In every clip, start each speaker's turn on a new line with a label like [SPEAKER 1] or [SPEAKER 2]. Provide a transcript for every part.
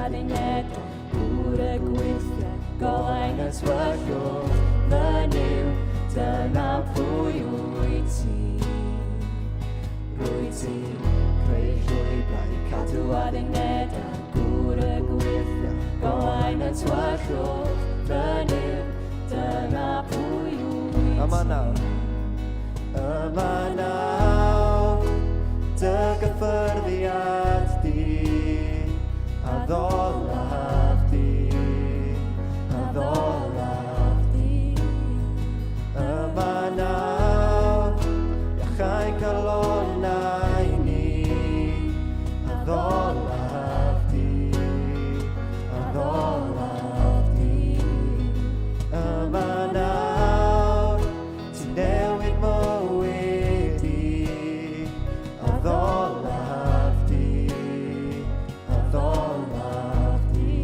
[SPEAKER 1] addunedau, gŵr y gwyrthiau, golau'n y tywyllwch, fy Nuw, dyna pwy wyt ti. Rwyt ti'n creu llwybrau, cadw addunedau, gŵr y gwyrthiau, golau'n y tywyllwch, fy Nuw, dyna pwy wyt ti.
[SPEAKER 2] Yma nawr. Yma nawr, dy gyffyrddiad di, a ddolaf di, a ddolaf di. Yma nawr, iachau calonnau ni, a ddolaf di, a ddolaf di. Yma nawr, ti'n newid mywyd i, a ddolaf di, a ddolaf di.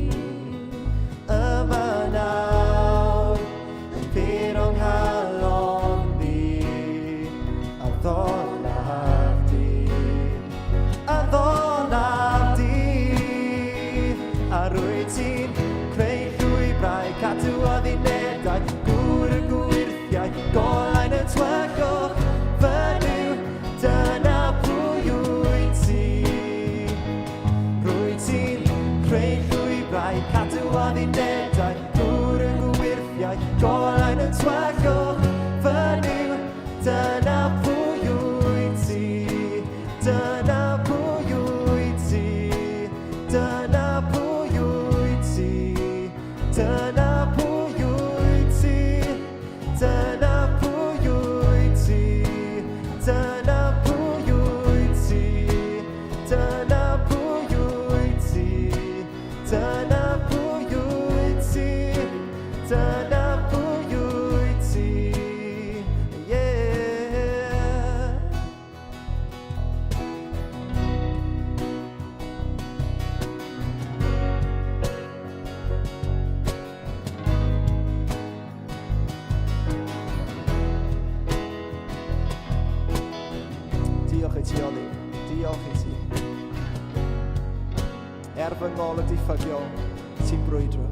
[SPEAKER 2] Yma nawr, yn pur o'n nghalon di, a ddolaf di, a ddolaf di. A rwyt ti'n creu llwybrau, cadw addunedau, gŵr y gwyrthiau, golau'n y tywyllwch, fy Nuw, dyna pwy wyt ti. Rwyt ti'n creu llwybrau, cadw addunedau, gŵr y gwyrthiau, golau'n y tywyllwch, fy Nuw, dyna pwy wyt ti. Dyna pwy wyt ti. Dyna pwy wyt ti. Dyna pwy wyt ti. Dyna pwy wyt ti. Dyna pwy wyt ti. Dyna pwy wyt ti. Dyna pwy wyt ti. Dyna pwy wyt ti. Yeah. Diolch i ti, Oli. Diolch i ti. Er fy ngolwg diffygiol, ti'n brwydro.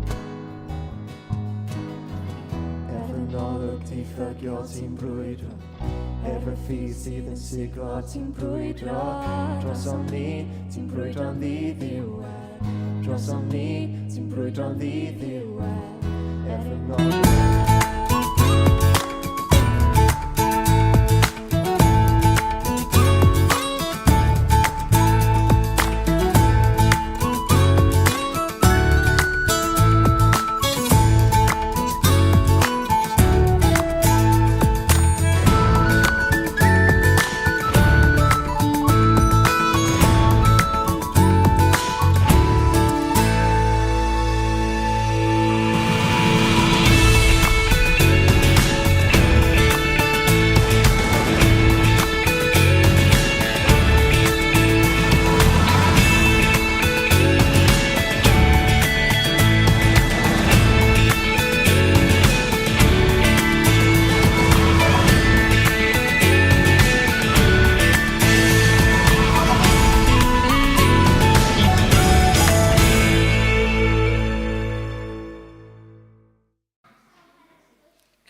[SPEAKER 2] Er fy ngolwg diffygiol, ti'n brwydro. Er fy ffydd sydd yn siglo, ti'n brwydro. Drosom ni, ti'n brwydro'n ddiddiwedd. Drosom ni, ti'n brwydro'n ddiddiwedd. Er fy ngolwg...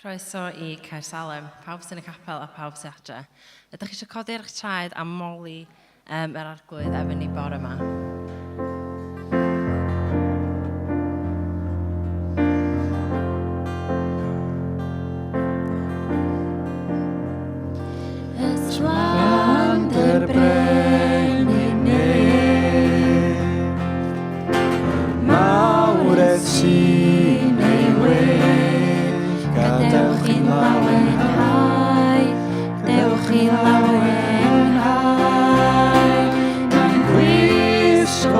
[SPEAKER 3] Croeso i Caersalem, pawb sy'n y capel a pawb sy'n adre. Ydych chi eisiau codi ar eich traed a moli yr Arglwydd efo ni bore yma?
[SPEAKER 1] Ysglander brenin nef, Mawredd sy'n ei we, gadewch i'n lawenhau, dewch i lawenhau, mae'n gwisgo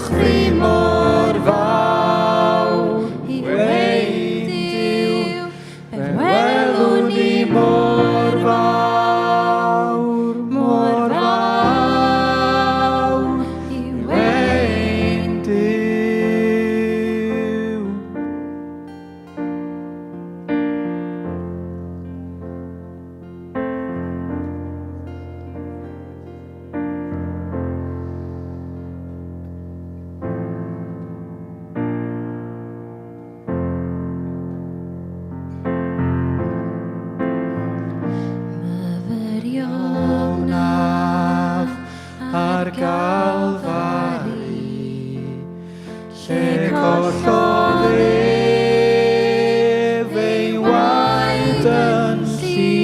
[SPEAKER 2] Welwch fi mor fawr
[SPEAKER 1] yw
[SPEAKER 2] yw
[SPEAKER 1] ein
[SPEAKER 2] ein
[SPEAKER 1] Duw.
[SPEAKER 2] Duw.
[SPEAKER 1] Fe
[SPEAKER 2] Fe
[SPEAKER 1] welwn
[SPEAKER 2] welwn
[SPEAKER 1] ni
[SPEAKER 2] ni
[SPEAKER 1] mor
[SPEAKER 2] mor fawr,
[SPEAKER 1] mor
[SPEAKER 2] mor
[SPEAKER 1] fawr
[SPEAKER 2] fawr
[SPEAKER 1] yw
[SPEAKER 2] yw
[SPEAKER 1] ein
[SPEAKER 2] ein Duw.
[SPEAKER 1] Myfyrio
[SPEAKER 2] Wnaf ar Galfari, lle collodd ef ei waed yn lli,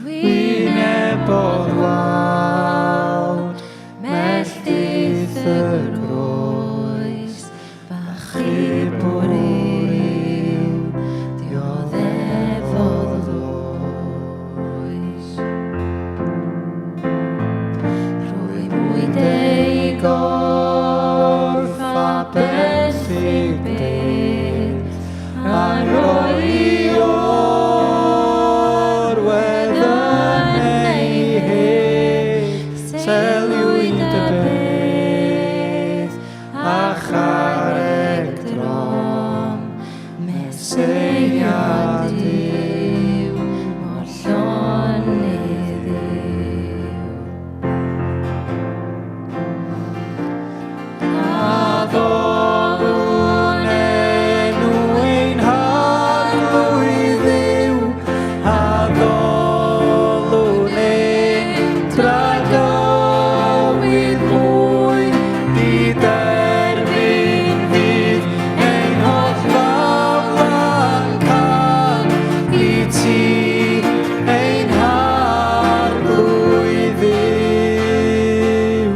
[SPEAKER 2] wynebodd wawd,
[SPEAKER 1] Melltith
[SPEAKER 2] melltith
[SPEAKER 1] y
[SPEAKER 2] y
[SPEAKER 1] groes,
[SPEAKER 2] groes,
[SPEAKER 1] Bachubwr
[SPEAKER 2] achubwr
[SPEAKER 1] yw,
[SPEAKER 2] yw,
[SPEAKER 1] dioddefodd
[SPEAKER 2] dioddefodd
[SPEAKER 1] oes.
[SPEAKER 2] oes.
[SPEAKER 1] Rhwymwyd ei gorff a bellid bedd, a
[SPEAKER 2] A
[SPEAKER 1] roi
[SPEAKER 2] roi orwedd yn ei hedd, seliwyd y bedd, a charreg drom,
[SPEAKER 1] Meseia Duw, mor llonydd yw.
[SPEAKER 2] Addolwn enw ein Harglwydd Dduw, addolwn ein tragywydd mwy, diderfyn fydd ein holl fawl a'n cân i ti, ein Harglwydd Dduw.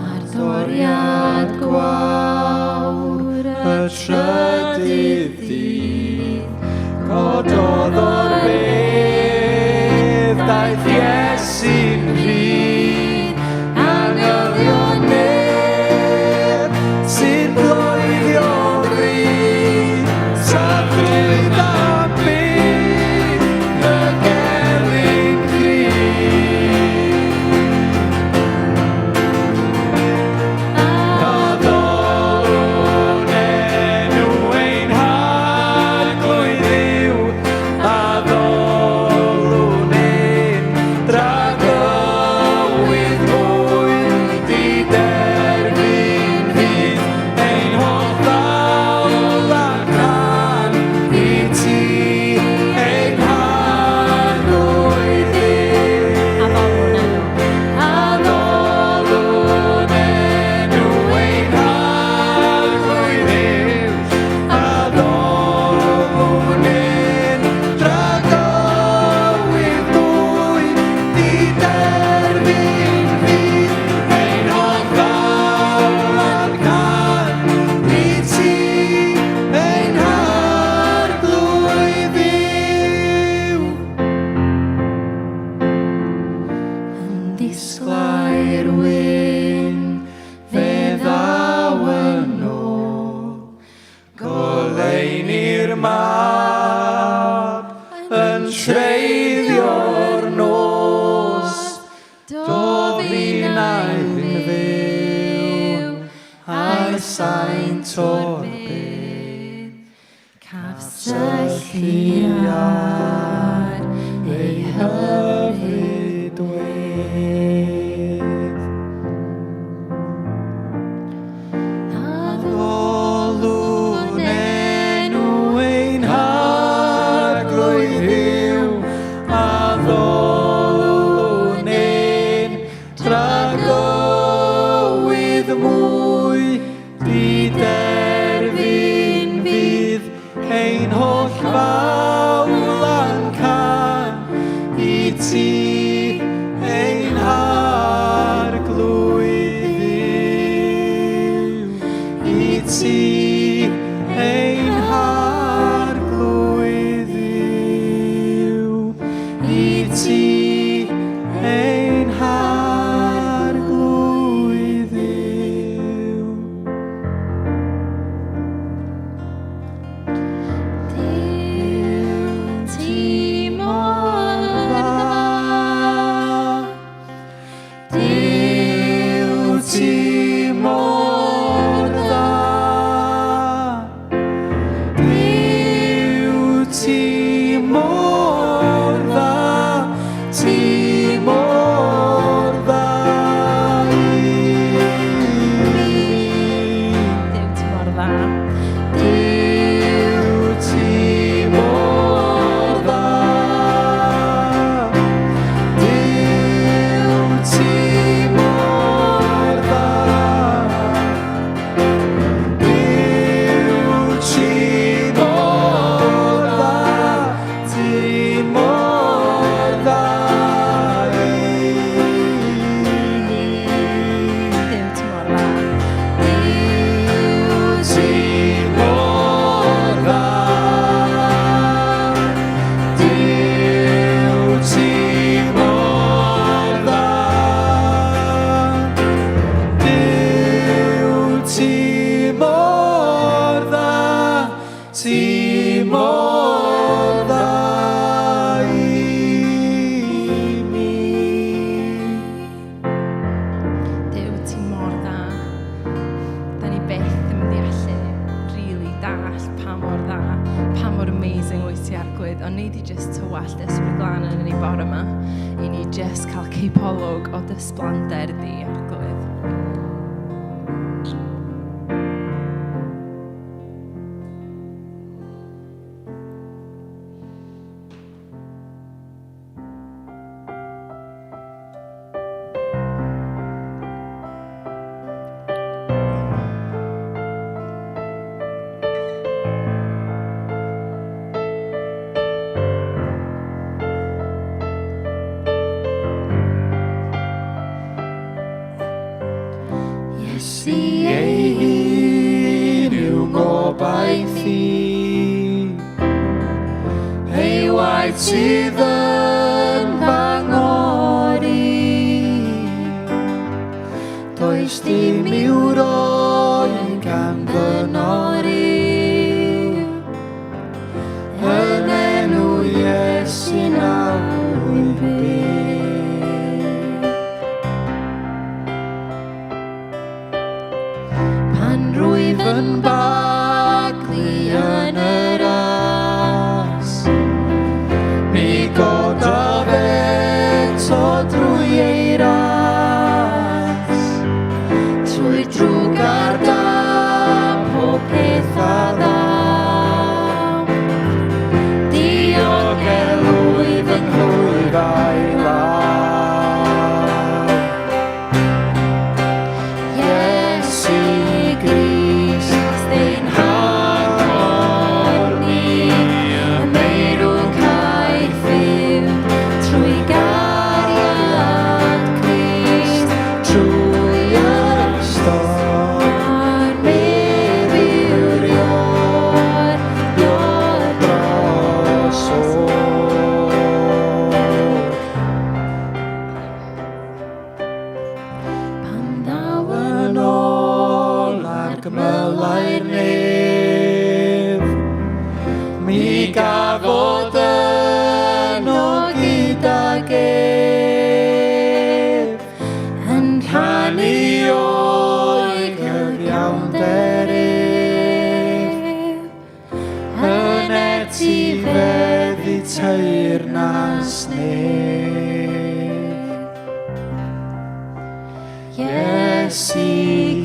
[SPEAKER 1] Ar doriad gwawr
[SPEAKER 2] y
[SPEAKER 1] y
[SPEAKER 2] trydydd
[SPEAKER 1] trydydd
[SPEAKER 2] dydd,
[SPEAKER 1] dydd,
[SPEAKER 2] cododd o'r bedd, daeth Iesu'n rhydd, angylion nef sy'n bloeddio'n rhydd, saffrwydd a byd, y gelyn gryf. Addolwn enw ein Harglwydd Dduw, addolwn ein dragywydd mwy, diderfyn fydd ein holl fawl a cân i ti, ein Harglwydd Dduw.
[SPEAKER 3] Addolwn enw.
[SPEAKER 2] Addolwn enw ein Harglwydd Dduw, addolwn ein dragywydd mwy, diderfyn fydd ein holl fawl a'n cân i ti, ein Harglwydd Dduw.
[SPEAKER 1] Yn
[SPEAKER 2] Disglair wyn, fe ddaw yn ôl, goleuni'r mab yn treiddio'r nos, dofinau'n fyw ar saint o'r bedd.
[SPEAKER 1] Caf syllu ar
[SPEAKER 2] Ei
[SPEAKER 1] ei
[SPEAKER 2] hyfryd
[SPEAKER 1] hyfryd
[SPEAKER 2] wedd.
[SPEAKER 1] Addolwn
[SPEAKER 2] Addolwn enw ein Harglwydd Dduw, addolwn ein dragywydd mwy, diderfyn fydd ein holl fawl a'n cân i ti, ein Harglwydd.
[SPEAKER 3] tywallt ysbryd glân yn ni bore yma i ni just cael cipolwg o dysblander di, Arglwydd.
[SPEAKER 2] Iesu ei hun yw ngobaith i. Ei waith sydd yn fangor i. Does dim i'w roi gan fy nori. Yn enw Iesu nawr wy'n byw. Pan rwyf yn baglu yn y ras, mi godaf eto drwy ei ras, trwy drwg a'r da, pob peth a ddaw. Diogelwyf yng nghlwyf a'i law. Iesu Grist ein hangor ni, y meirw caiff fyw trwy gariad Crist, trwy ystorm ef yw'r ior, ior drosodd. Pan ddaw yn ôl ar gymylau'r nef, mi gafod yno gydag ef, yn rhannu o'i gyfiawnder ef, yn etifeddu teyrnas nef. Iesu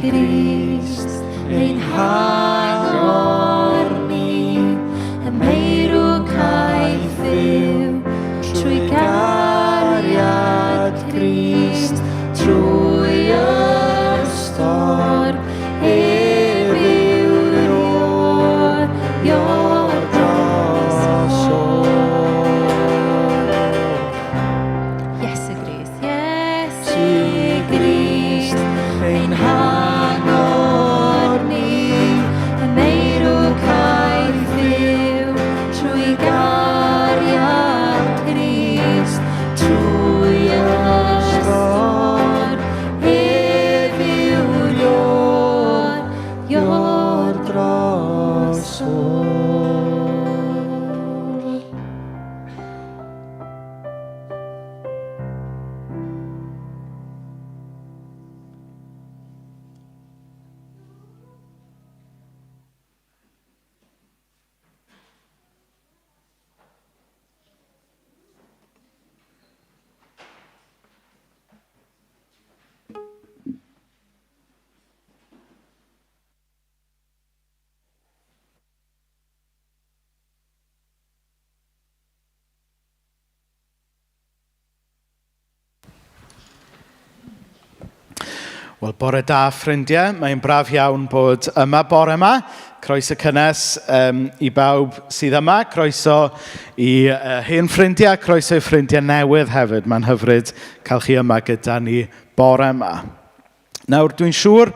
[SPEAKER 2] Grist ein hangor ni, y meirw caiff fyw trwy gariad Crist, trwy ystorm ef yw'r ior, ior drosodd.
[SPEAKER 3] Iesu Grist, Iesu
[SPEAKER 2] Grist, ein hangor ni,
[SPEAKER 1] y meirw caiff fyw trwy gariad Crist, trwy ystorm ef yw'r ior, ior
[SPEAKER 2] drosodd.
[SPEAKER 4] Wel, bore da, ffrindiau. Mae'n braf iawn bod yma bore yma. Croeso cynnes i bawb sydd yma. Croeso i hen ffrindiau, croeso i ffrindiau newydd hefyd. Mae'n hyfryd cael chi yma gyda ni bore yma. Nawr, dwi'n siŵr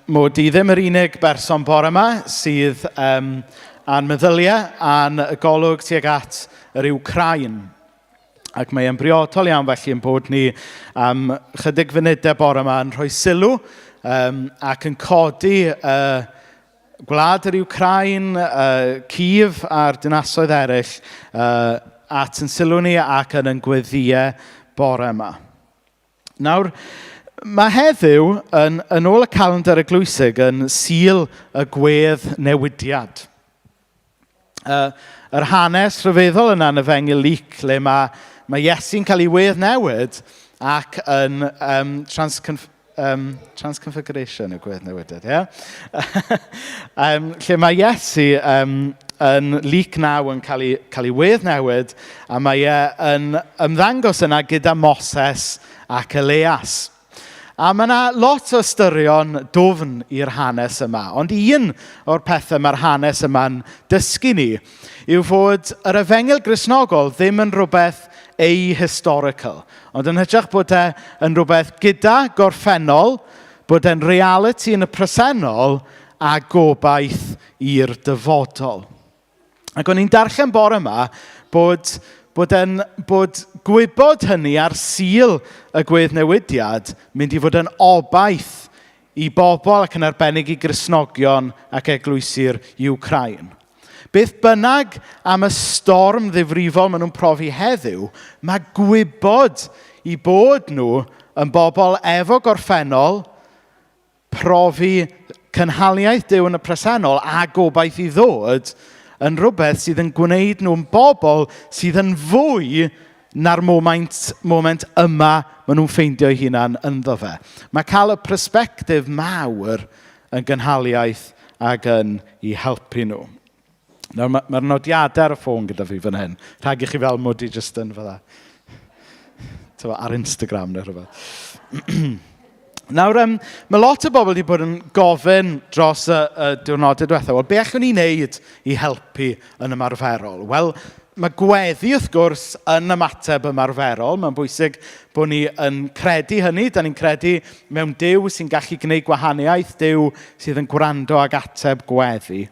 [SPEAKER 4] mod i ddim yr unig berson bore yma sydd a'n meddyliau a'n golwg tuag at yr Wcráin. Ac mae e'n briodol iawn felly yn bod ni am chydig funudau bore yma yn rhoi sylw ac yn codi gwlad yr Wcráin, Kiev a'r dinasoedd eraill at yn sylw ni ac yn yn gweddïau bore yma. Nawr, mae heddiw, yn ôl y calendar eglwysig, yn Sul y Gwedd Newidiad. Yr hanes rhyfeddol yna yn Efengyl Luc, le mae Iesu'n cael ei weddnewid ac yn transconfiguration yw gweddnewidiad, ie? Lle mae Iesu yn Luc 9 yn cael ei weddnewid a mae e yn ymddangos yna gyda Moses ac Elias. A mae yna lot o ystyrion dwfn i'r hanes yma. Ond un o'r pethau mae'r hanes yma'n dysgu ni yw fod yr efengyl Gristnogol ddim yn rhywbeth ahistorical. Ond yn hytrach bod e yn rhywbeth gyda gorffennol, bod e'n reality yn y presennol a gobaith i'r dyfodol. Ac o'n i'n darllen bore yma bod gwybod hynny ar Sul y gweddnewidiad mynd i fod yn obaith i bobl ac yn arbennig i Gristnogion ac eglwysi'r Ukraine. Beth bynnag am y storm ddifrifol maen nhw'n profi heddiw, mae gwybod i bod nhw yn bobl efo gorffennol, profi cynhaliaeth Duw yn y presennol a gobaith i ddod yn rhywbeth sydd yn gwneud nhw'n bobl sydd yn fwy na'r moment yma maen nhw'n ffeindio eu hunan ynddo fe. Mae cael y persbectif mawr yn gynhaliaeth ac yn eu helpu nhw. Nawr, mae'r nodiadau ar y ffôn gyda fi fan hyn. Rhag i chi fel mod i jyst yn fydda. Ar Instagram neu rhywbeth. Nawr, mae lot o bobl wedi bod yn gofyn dros y diwrnodau diwethaf, wel, be allwn ni wneud i helpu yn ymarferol? Wel, mae gweddi, wrth gwrs, yn ymateb ymarferol. Mae'n bwysig bod ni yn credu hynny. Da ni'n credu mewn Duw sy'n gallu gwneud gwahaniaeth, Duw sydd yn gwrando ag ateb gweddi.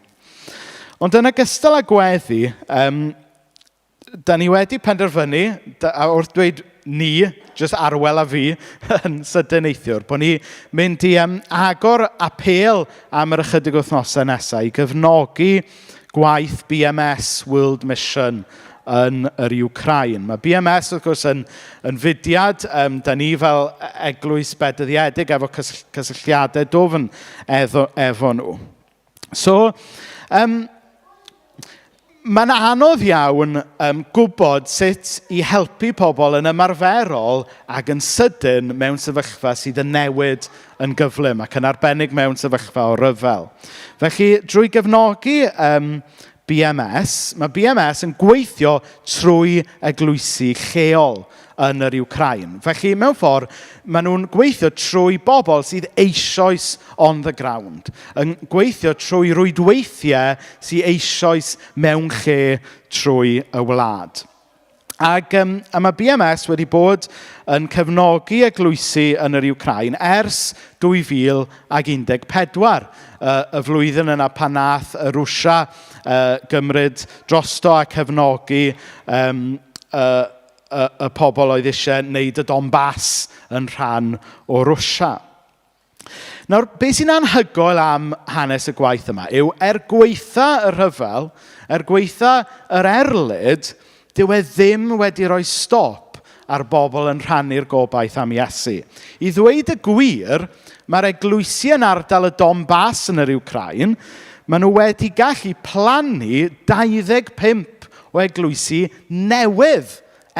[SPEAKER 4] Ond yn ogystal â gweddi, da ni wedi penderfynu, a wrth dweud ni, jyst Arwel a fi, yn sydyn neithiwr, bod ni mynd i agor apêl am yr ychydig wythnosau nesaf i gefnogi gwaith BMS World Mission yn yr Ukraine. Mae BMS, wrth gwrs, yn fudiad, da ni fel eglwys bedyddiedig efo cysylltiadau dwfn efo nhw. So, mae'n anodd iawn gwybod sut i helpu pobl yn ymarferol ac yn sydyn mewn sefyllfa sydd yn newid yn gyflym ac yn arbennig mewn sefyllfa o ryfel. Felly, drwy gefnogi BMS, mae BMS yn gweithio trwy eglwysi lleol yn yr Ukraine. Felly, mewn ffordd, maen nhw'n gweithio trwy bobl sydd eisoes on the ground. Yn gweithio trwy rwydweithiau sydd eisoes mewn lle trwy y wlad. Ac a mae BMS wedi bod yn cefnogi eglwysi yn yr Ukraine ers 2014, y flwyddyn yna pan nath y Rwsia gymryd drosto a cefnogi y pobl oedd eisiau wneud y Donbass yn rhan o Rwsia. Nawr, beth sy'n anhygoel am hanes y gwaith yma yw er gweitha y rhyfel, er gweitha yr erlid, dyw e ddim wedi rhoi stop ar bobl yn rhannu'r gobaith am Iesu. I ddweud y gwir, mae'r eglwysi yn ardal y Donbass yn yr Ukraine, maen nhw wedi gallu plannu 25 o eglwysi newydd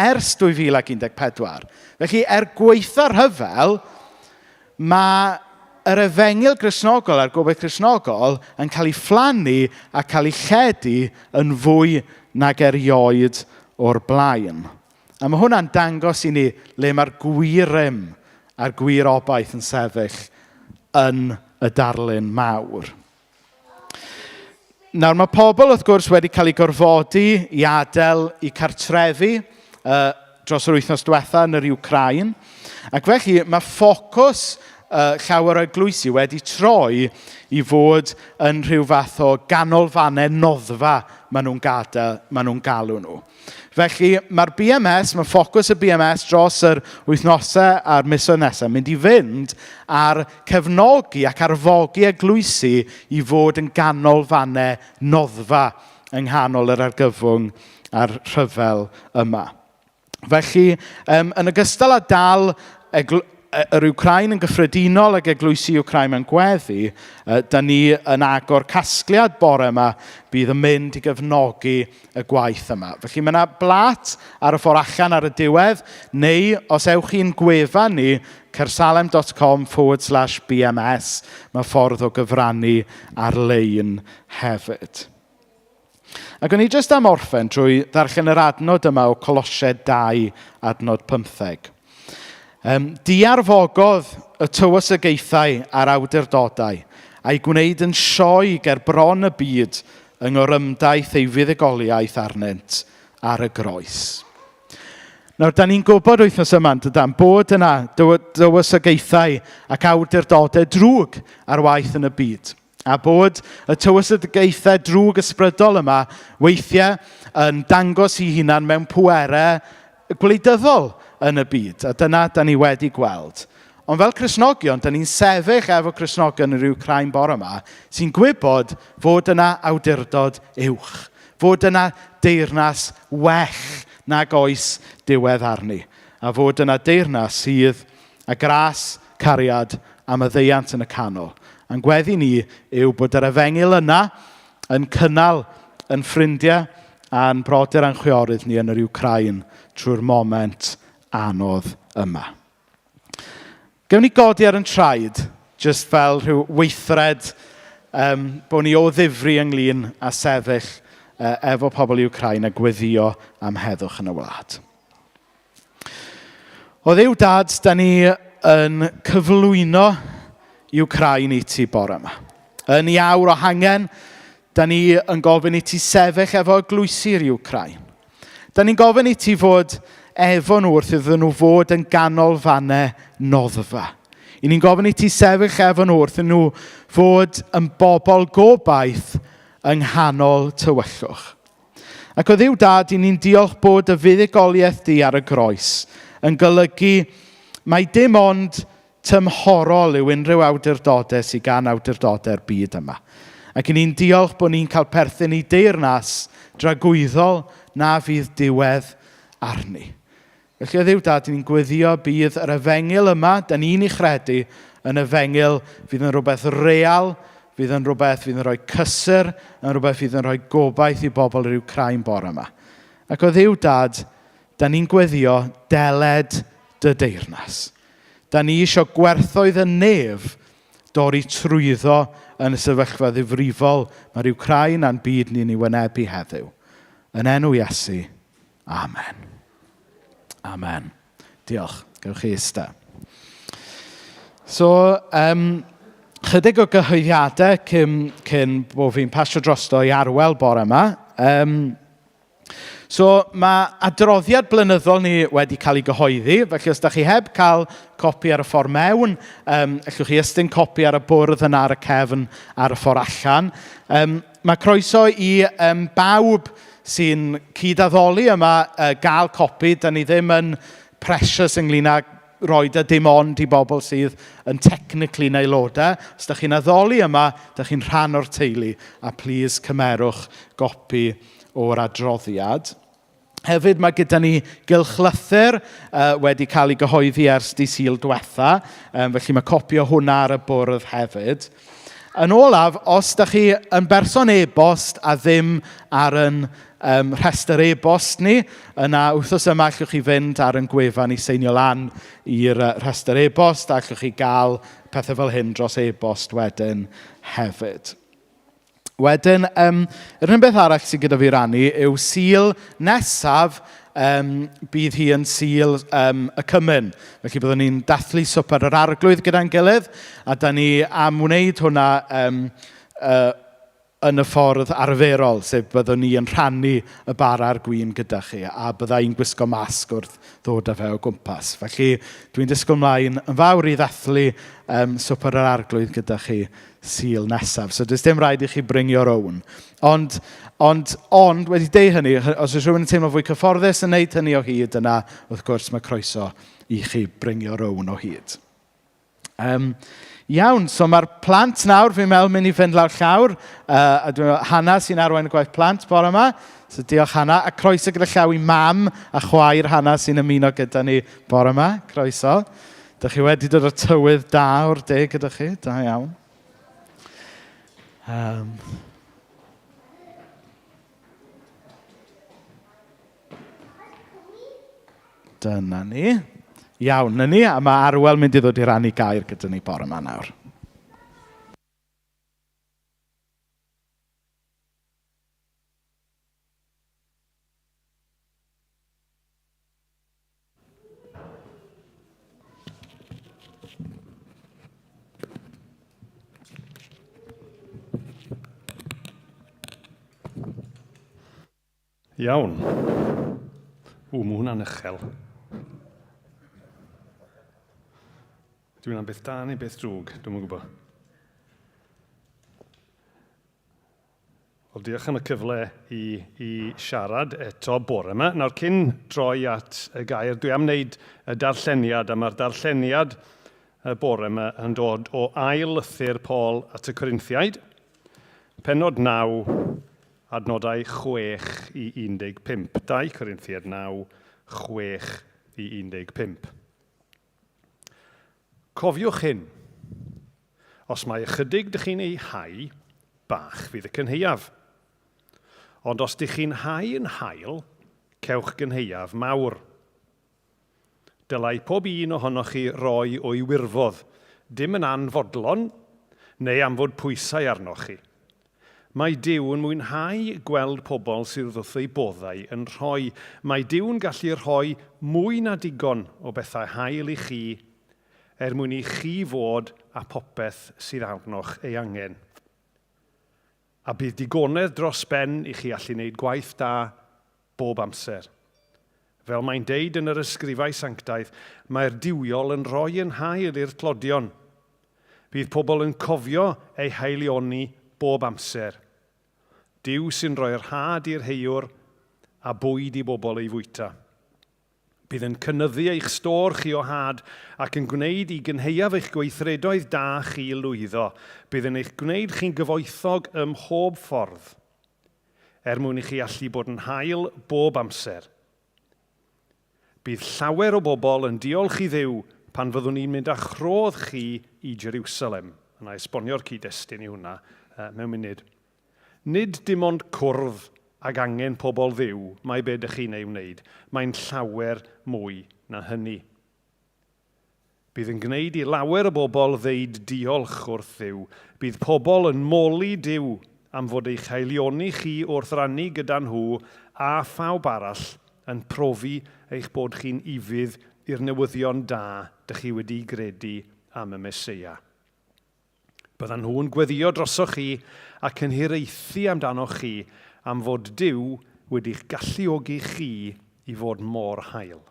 [SPEAKER 4] ers 2014. Felly, er gweitha'r rhyfel, mae yr efengyl Gristnogol a'r gobaith Gristnogol yn cael ei phlannu a cael ei lledu yn fwy nag erioed o'r blaen. A mae hwnna'n dangos i ni le mae'r gwir rym a'r gwir obaith yn sefyll yn y darlun mawr. Nawr, mae pobl, wrth gwrs, wedi cael eu gorfodi i adael eu cartrefi dros yr wythnos diwetha yn yr Ukraine. Ac felly, mae ffocws llawer o eglwysi wedi troi i fod yn rhyw fath o ganolfannau noddfa maen nhw'n gadael, maen nhw'n galw nhw. Felly, mae'r BMS, mae ffocws y BMS dros yr wythnosau a'r misoedd nesaf mynd i fynd ar cefnogi ac arfogi eglwysi i fod yn ganolfannau noddfa yng nghanol yr argyfwng a'r rhyfel yma. Felly, yn ogystal â dal yr Wcrain yn gyffredinol ac eglwysi Wcrain mewn gweddi, da ni yn agor casgliad bore yma bydd yn mynd i gefnogi y gwaith yma. Felly mae yna blat ar y ffordd allan ar y diwedd, neu os ewch chi'n gwefan ni, caersalem.com/bms, mae ffordd o gyfrannu ar-lein hefyd. Ac o'n i jyst am orffen trwy ddarllen yr adnod yma o Colosiaid 2, adnod 15. Diarfogodd y tywysogaethau a'r awdurdodau, a'i gwneud yn sioe ger bron y byd yng ngorymdaith ei fuddugoliaeth arnynt ar y groes. Nawr, da ni'n gwybod wythnos yma, yn dydan, bod yna dywysogaethau ac awdurdodau drwg ar waith yn y byd. A bod y tywysogaethau drwg ysbrydol yma weithiau yn dangos eu hunan mewn pwerau gwleidyddol yn y byd. A dyna da ni wedi gweld. Ond fel Cristnogion, da ni'n sefyll efo Cristnogion yn yr Wcrain bore yma sy'n gwybod fod yna awdurdod uwch, fod yna deyrnas well nag oes diwedd arni, a fod yna deyrnas sydd â gras, cariad a maddeuant yn y canol. A'n gweddi ni yw bod yr efengyl yna yn cynnal yn ffrindiau a'n brodyr a'n chwiorydd ni yn yr Wcrain trwy'r moment anodd yma. Gewn ni godi ar yn traed, jyst fel rhyw weithred bod ni o ddifri ynglyn â sefyll efo pobl i Wcrain a gweddio am heddwch yn y wlad. O Dduw Dad, da ni yn cyflwyno i Wcrain i ti bore yma. Yn i awr o hangen, da ni yn gofyn i ti sefyll efo eglwysi'r Wcrain. Da ni'n gofyn i ti fod efo nhw wrth iddyn nhw fod yn ganolfannau noddfa. I ni'n gofyn i ti sefyll efo nhw wrth iddyn nhw fod yn bobl gobaith yng nghanol tywyllwch. Ac o Dduw Dad, i ni'n diolch bod y fuddugoliaeth di ar y groes yn golygu mai dim ond tymhorol yw unrhyw awdurdodau sydd gan awdurdodau'r byd yma. Ac i ni'n diolch bod ni'n cael perthyn i deyrnas dragwyddol na fydd diwedd arni. Felly o Dduw Dad, ni'n gweddio bydd yr efengyl yma, da ni'n ei chredu, yn efengyl fydd yn rhywbeth real, fydd yn rhywbeth fydd yn rhoi cysur, yn rhywbeth fydd yn rhoi gobaith i bobl yr Wcrain bore yma. Ac o Dduw Dad, da ni'n gweddio deled dy deyrnas. Da ni eisiau gwerthoedd y nef dorri trwyddo yn y sefyllfa ddifrifol mae'r Wcrain a'n byd ni'n ei wynebu heddiw. Yn enw Iesu, amen. Amen. Diolch. Gewch chi eistedd. So, chydig o gyhoeddiadau cyn bod fi'n pasio drosto i Arwel bore yma. So, mae adroddiad blynyddol ni wedi cael ei gyhoeddi, felly os da chi heb cael copi ar y ffordd mewn, allwch chi estyn copi ar y bwrdd yna ar y cefn ar y ffordd allan. Mae croeso i bawb sy'n cydaddoli yma gael copi. Da ni ddim yn precious ynglyn â rhoi dy dim ond i bobl sydd yn technically yn aelodau. Os da chi'n addoli yma, da chi'n rhan o'r teulu, a please cymerwch gopi o'r adroddiad. Hefyd mae gyda ni gylchlythyr wedi cael ei gyhoeddi ers dydd Sul diwetha, felly mae copi o hwnna ar y bwrdd hefyd. Yn olaf, os da chi yn berson e-bost a ddim ar yn rhestr e-bost ni, yna wythnos yma allwch chi fynd ar yn gwefan i seinio lan i'r rhestr e-bost, a allwch chi gael pethau fel hyn dros e-bost wedyn hefyd. Wedyn, yr un beth arall sydd gyda fi rannu yw Sul nesaf, bydd hi yn Sul y Cymun. Felly byddwn ni'n dathlu swper yr Arglwydd gyda'n gilydd, a da ni am wneud hwnna yn y ffordd arferol, sef byddwn ni yn rhannu y bara a'r gwin gyda chi, a bydda i'n gwisgo masg wrth ddod â fe o gwmpas. Felly dwi'n disgwyl mlaen yn fawr i ddathlu swper yr Arglwydd gyda chi Sul nesaf. So does dim rhaid i chi bring your own. Ond wedi deud hynny, os oes rhywun yn teimlo fwy cyfforddus yn neud hynny o hyd, yna wrth gwrs mae croeso i chi bring your own o hyd. Iawn, so mae'r plant nawr, fi'n meddwl, mynd i fynd lawr llawr. A dwi'n meddwl, Hannah sy'n arwain y gwaith plant bore yma. So diolch Hannah. A croeso gyda llaw i mam a chwaer Hannah sy'n ymuno gyda ni bore yma. Croeso. Dych chi wedi dod o tywydd da o'r de gyda chi? Da iawn. Um, dyna ni. Iawn, na ni. A mae Arwel mynd i ddod i rannu gair gyda ni bore yma nawr.
[SPEAKER 5] Iawn. Ww, mae hwnna'n uchel. Dwi'n hwnna'n beth da neu beth drwg, dwi'n yn gwybod. Wel, diolch am y cyfle i, i siarad eto bore yma. Nawr, cyn troi at y gair, dwi am wneud y darlleniad, a mae'r darlleniad y bore yma yn dod o ail lythyr Paul at y Corinthiaid, penod 9, adnodau 6 i 15. 2 Corinthiaid 9, 6 i 15. Cofiwch hyn, os mai ychydig dych chi'n ei hau, bach fydd y cynhaeaf. Ond os dych chi'n hau yn hael, cewch gynhaeaf mawr. Dylai pob un ohonoch chi roi o'i wirfodd, dim yn anfodlon, neu am fod pwysau arnoch chi. Mae Duw yn mwynhau gweld pobl sydd wrth eu boddau yn rhoi. Mae Duw'n gallu rhoi mwy na digon o bethau hael i chi er mwyn i chi fod â phopeth sydd arnoch ei angen. A bydd digonedd dros ben i chi allu wneud gwaith da bob amser. Fel mae'n deud yn yr ysgrifau sanctaidd, mae'r duwiol yn rhoi yn hael i'r tlodion. Bydd pobl yn cofio ei haelioni bob amser. Duw sy'n rhoi'r had i'r heiwr a bwyd i bobl ei fwyta. Bydd yn cynyddu eich stôr chi o had ac yn gwneud i gynhaeaf eich gweithredoedd da chi lwyddo. Bydd yn eich gwneud chi'n gyfoethog ym mhob ffordd, er mwyn i chi allu bod yn hael bob amser. Bydd llawer o bobl yn diolch i Dduw pan fyddwn ni'n mynd â'ch rhodd chi i Jeriwsalem. A na i esbonio'r cyd-destun i hwnna mewn munud. Nid dim ond cwrdd ag angen pobl Dduw mae be dych chi'n ei wneud, mae'n llawer mwy na hynny. Bydd yn gwneud i lawer o bobl ddeud diolch wrth Dduw. Bydd pobl yn moli Duw am fod eich haelioni chi wrth rannu gyda nhw a phawb arall yn profi eich bod chi'n ufudd i'r newyddion da dych chi wedi'i gredu am y Meseia. Byddan nhw'n gweddïo drosoch chi ac yn hiraethu amdanoch chi am fod Duw wedi'ch galluogi chi i fod mor hael.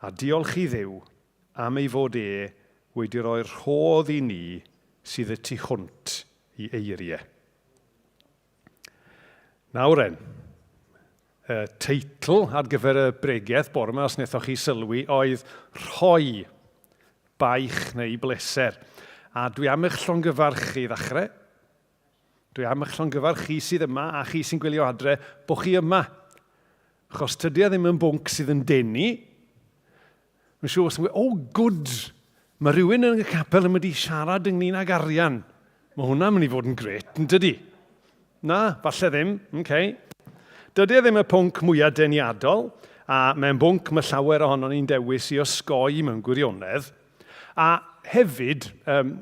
[SPEAKER 5] A diolch i Dduw am ei fod e wedi rhoi'r rhodd i ni sydd y tu hwnt i eirie. Nawr en, y teitl ar gyfer y bregeth bore yma, os wnaethoch chi sylwi, oedd Rhoi Baich neu Bleser. A dwi am eich llongyfarch chi i ddechrau. Dwi am eich llongyfarch chi sydd yma a chi sy'n gwylio adre bod chi yma. Achos tydi e ddim yn bwnc sydd yn denu. Mae'n siŵr os yn gweud, oh good, mae rhywun yn y capel yn mynd i siarad ynglyn ag arian. Mae hwnna'n mynd i fod yn gret, yn dydy? Na, falle ddim, oce. Okay. Dydy e ddim y pwnc mwyaf deniadol, a mae'n bwnc mae llawer ohonon ni'n dewis i osgoi mewn gwirionedd. A hefyd, um,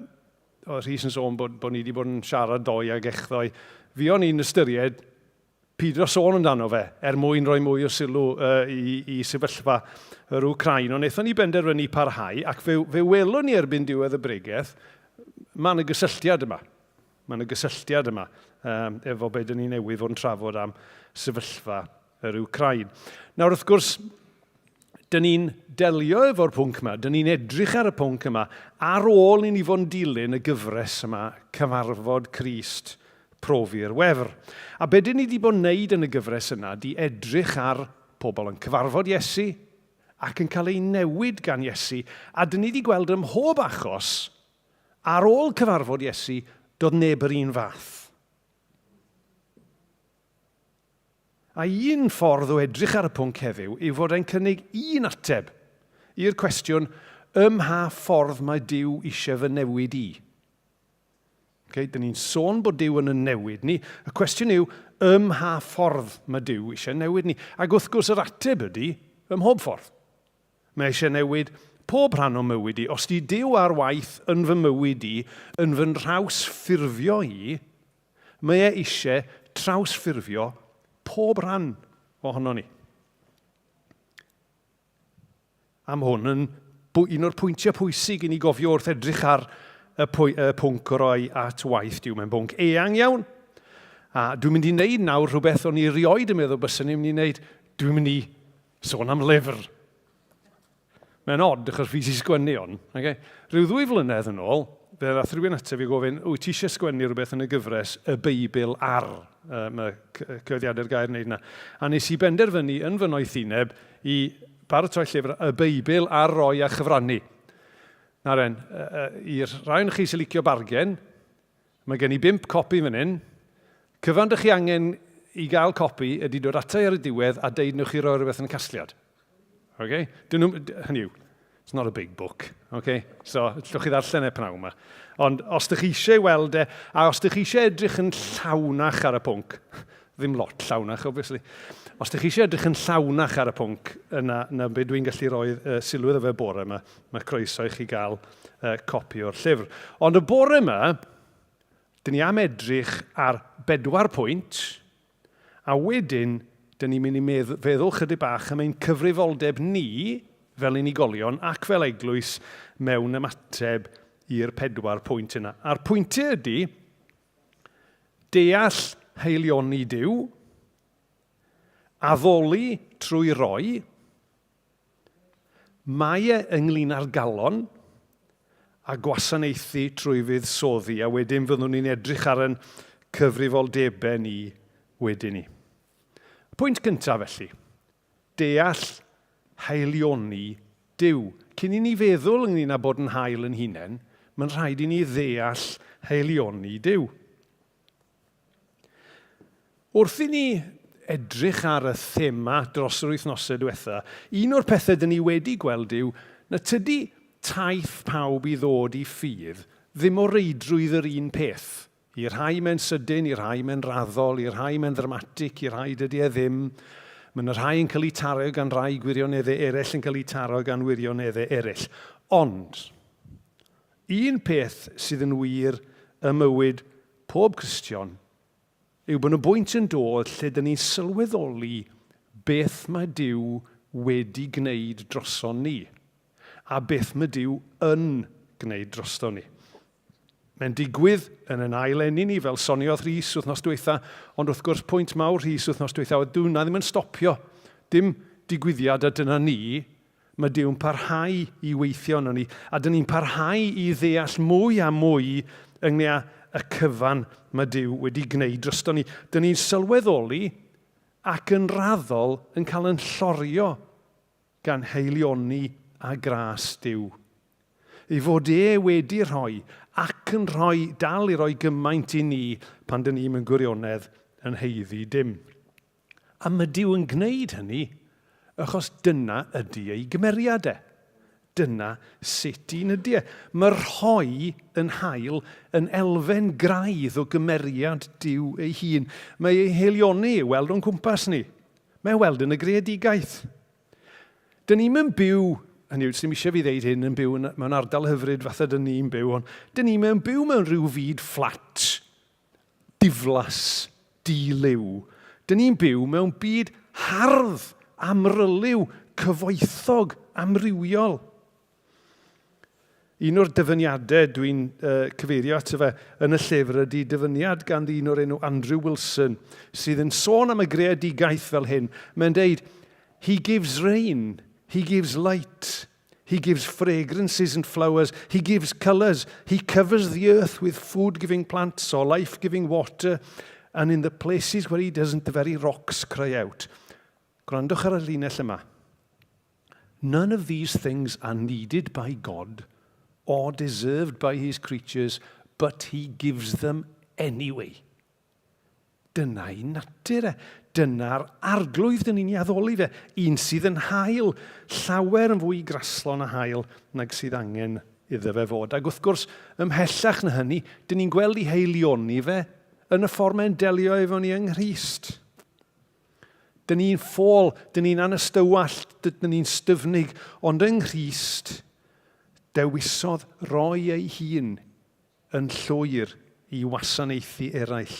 [SPEAKER 5] oedd Rhys yn sôn bod, bod ni wedi bod yn siarad ddoe ag echddoe, fuon ni'n ystyried pidio sôn amdano fe er mwyn rhoi mwy o sylw uh, i, i sefyllfa yr Wcrain. Ond wnaethon ni benderfynu parhau ac fe, fe welwn ni erbyn diwedd y bregeth, mae yna gysylltiad yma. Mae yna gysylltiad yma um, efo beth dyn ni newydd fod yn trafod am sefyllfa yr Wcrain. Nawr, wrth gwrs, dyn ni'n delio efo'r pwnc yma, dyn ni'n edrych ar y pwnc yma ar ôl i ni fod yn dilyn y gyfres yma, Cyfarfod Crist, Profi'r Wefr. A be dyn ni wedi bod yn neud yn y gyfres yna di edrych ar pobl yn cyfarfod Iesu ac yn cael eu newid gan Iesu, a dyn ni wedi gweld ym mhob achos, ar ôl cyfarfod Iesu, doedd neb yr un fath. A un ffordd o edrych ar y pwnc heddiw yw fod e'n cynnig un ateb i'r cwestiwn, Ym mha ffordd mae Duw eisiau fy newid i? Okay, dyn ni'n sôn bod Duw yn y newid ni. Y cwestiwn yw, ym mha ffordd mae Duw eisiau newid ni? Ac wrth gwrs yr ateb ydy, ym mhob ffordd. Mae eisiau newid pob rhan o mywyd i. Os di Duw ar waith yn fy mywyd i, yn fy nhrawsffurfio i, mae e eisiau trawsffurfio pob rhan ohono ni. Am hwn yn un o'r pwyntiau pwysig i ni gofio wrth edrych ar y, pwy, y pwnc o roi at waith Duw. Mae'n bwnc eang iawn. A dwi'n mynd i wneud nawr rhywbeth o'n i rioed yn meddwl byswn i'n mynd i wneud. Dwi'n mynd i sôn am lyfr. Mae'n od, achos fi sy'n sgwennu hwn. Okay? Rhyw ddwy flynedd yn ôl, fe ddath rhywun ato fi gofyn, wyt ti eisiau sgwennu rhywbeth yn y gyfres Y Beibl ar? Mae cyhoeddiadau'r gair yn wneud yna. A nes i benderfynu yn fy noethineb i baratoi llyfr Y Beibl ar roi a chyfrannu. Nawr en, i'r rhai o'n chi sy'n licio bargen, mae gen i bump copi fan hyn. Cyfan dych chi angen i gael copi ydy dod ata i ar y diwedd a deud newch chi roi rhywbeth yn y casgliad. Okay? Dyn nhw, hynny yw, it's not a big book. Okay? So, allwch chi ddarllen e pnawn yma. Ond os ydych chi eisiau weld e, a os ydych chi eisiau edrych yn llawnach ar y pwnc, ddim lot llawnach, obviously. Os ydych chi eisiau edrych yn llawnach ar y pwnc, yna, na be dwi'n gallu rhoi sylw iddo fe bore yma, mae croeso i chi gael copi o'r llyfr. Ond y bore yma, dyn ni am edrych ar bedwar pwynt, A wedyn, dyn ni'n mynd i feddwl chydig bach am ein cyfrifoldeb ni fel unigolion ac fel eglwys mewn ymateb i'r pedwar pwynt yna. A'r pwyntiau ydy deall haelioni Duw, addoli trwy roi, Mae e ynglŷn â'r galon a gwasanaethu trwy fuddsoddi, a wedyn fyddwn ni'n edrych ar yn cyfrifoldebau ni wedyn ni. Y pwynt gyntaf felly, deall haelioni Duw. Cyn i ni feddwl ynglŷn â bod yn hael yn hunain, mae'n rhaid i ni ddeall haelioni Duw. Wrth i ni edrych ar y thema dros yr wythnosau diwetha, un o'r pethau dyn ni wedi gweld yw na tydi taith pawb i ddod i ffydd ddim o reidrwydd yr un peth. I rhai mae'n sydyn, i rhai mae'n raddol, i rhai mae'n ddramatig, i rhai dydy e ddim. Mae yna rhai yn cael eu taro gan rai gwirioneddau eraill yn cael eu taro gan wirioneddau eraill. Ond, Un peth sydd yn wir ym mywyd pob Cristion yw bod 'na bwynt yn dod lle dyn ni'n sylweddoli beth mae Duw wedi gwneud droson ni, a beth mae Duw yn gwneud drosto ni. Mae'n digwydd yn yn ail eni ni, fel soniodd Rhys wythnos dwytha, ond wrth gwrs pwynt mawr Rhys wythnos dwytha oedd dyw hwnna ddim yn stopio. Dim digwyddiad a dyna ni, Mae Duw'n parhau i weithio arnon ni, a dyn ni'n parhau i ddeall mwy a mwy ynglŷn â y cyfan mae Duw wedi gwneud drosto ni. Dyn ni'n sylweddoli ac yn raddol yn cael yn llorio gan haelioni a gras Duw. Ei fod e wedi rhoi ac yn rhoi, dal i roi gymaint i ni pan dyn ni'm yn gwirionedd yn haeddu dim. A mae Duw yn gwneud hynny achos dyna ydy ei gymeriad e. Dyna sut un ydy e. Mae rhoi yn hael yn elfen graidd o gymeriad Duw ei hun. Mae ei haelioni i'w weld o'n cwmpas ni. Mae ei weld yn y greadigaeth. Dyn ni'm yn byw, hynny yw, sy'm eisiau fi ddeud hyn, yn byw mewn ardal hyfryd fatha dyn ni'n byw, ond dyn ni'm yn byw mewn rhyw fyd fflat diflas, di-liw. Dyn ni'n byw mewn byd hardd, amryliw, cyfoethog, amrywiol. Un o'r dyfyniadau dwi'n uh, cyfeirio ato fe yn y llyfr ydy dyfyniad gan ddyn o'r enw Andrew Wilson, sydd yn sôn am y greadigaeth fel hyn. Mae'n deud, He gives rain, he gives light, He gives fragrances and flowers. He gives colours. He covers the earth with food-giving plants or life-giving water. And in the places where he doesn't, the very rocks cry out. Gwrandwch ar y linell yma. None of these things are needed by God or deserved by his creatures, but he gives them anyway. Dyna'i natur e. Dyna'r arglwydd dyn ni'n ei addoli fe. Un sydd yn hael, llawer yn fwy graslon a hael nag sydd angen iddo fe fod. Ac wrth gwrs, ymhellach na hynny, dyn ni'n gweld ei haelioni fe yn y ffordd mae'n delio efo ni yng Nghrist. Dyn ni'n ffôl, dyn ni'n anystywallt, dyn ni'n styfnig, ond yng Nghrist, dewisodd roi ei hun yn llwyr i wasanaethu eraill.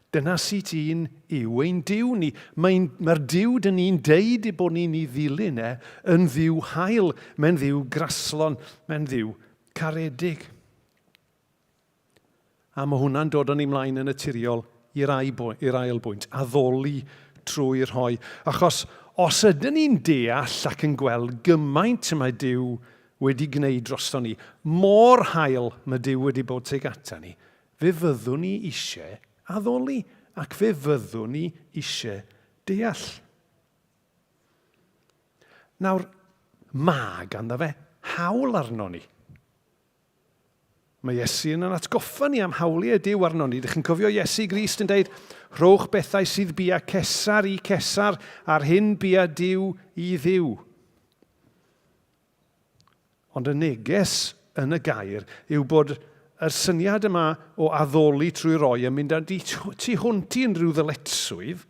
[SPEAKER 5] Dyna sut un yw ein Duw ni. Mae'n, mae'r Duw dyn ni'n deud ei bod ni'n ei ddilyn e yn Dduw hael, mae'n Dduw graslon, mae'n Dduw caredig. A mae hwnna'n dod â ni mlaen yn naturiol i'r ail bwynt, addoli trwy rhoi. Achos os ydyn ni'n deall ac yn gweld gymaint y mae Duw wedi gwneud drosto ni, mor hael mae Duw wedi bod tuag ata ni, fe fyddwn ni eisiau addoli ac fe fyddwn ni eisiau deall. Nawr, mae ganddo fe hawl arno ni. Mae Iesu yn atgoffa ni am hawliau Duw arno ni. Dych chi'n cofio Iesu Grist yn deud, rhowch bethau sydd bia Cesar i Cesar, a'r hyn bia Duw i Dduw. Ond y neges yn y gair yw bod yr syniad yma o addoli trwy roi yn mynd â tu hwnt i unrhyw ddyletswydd.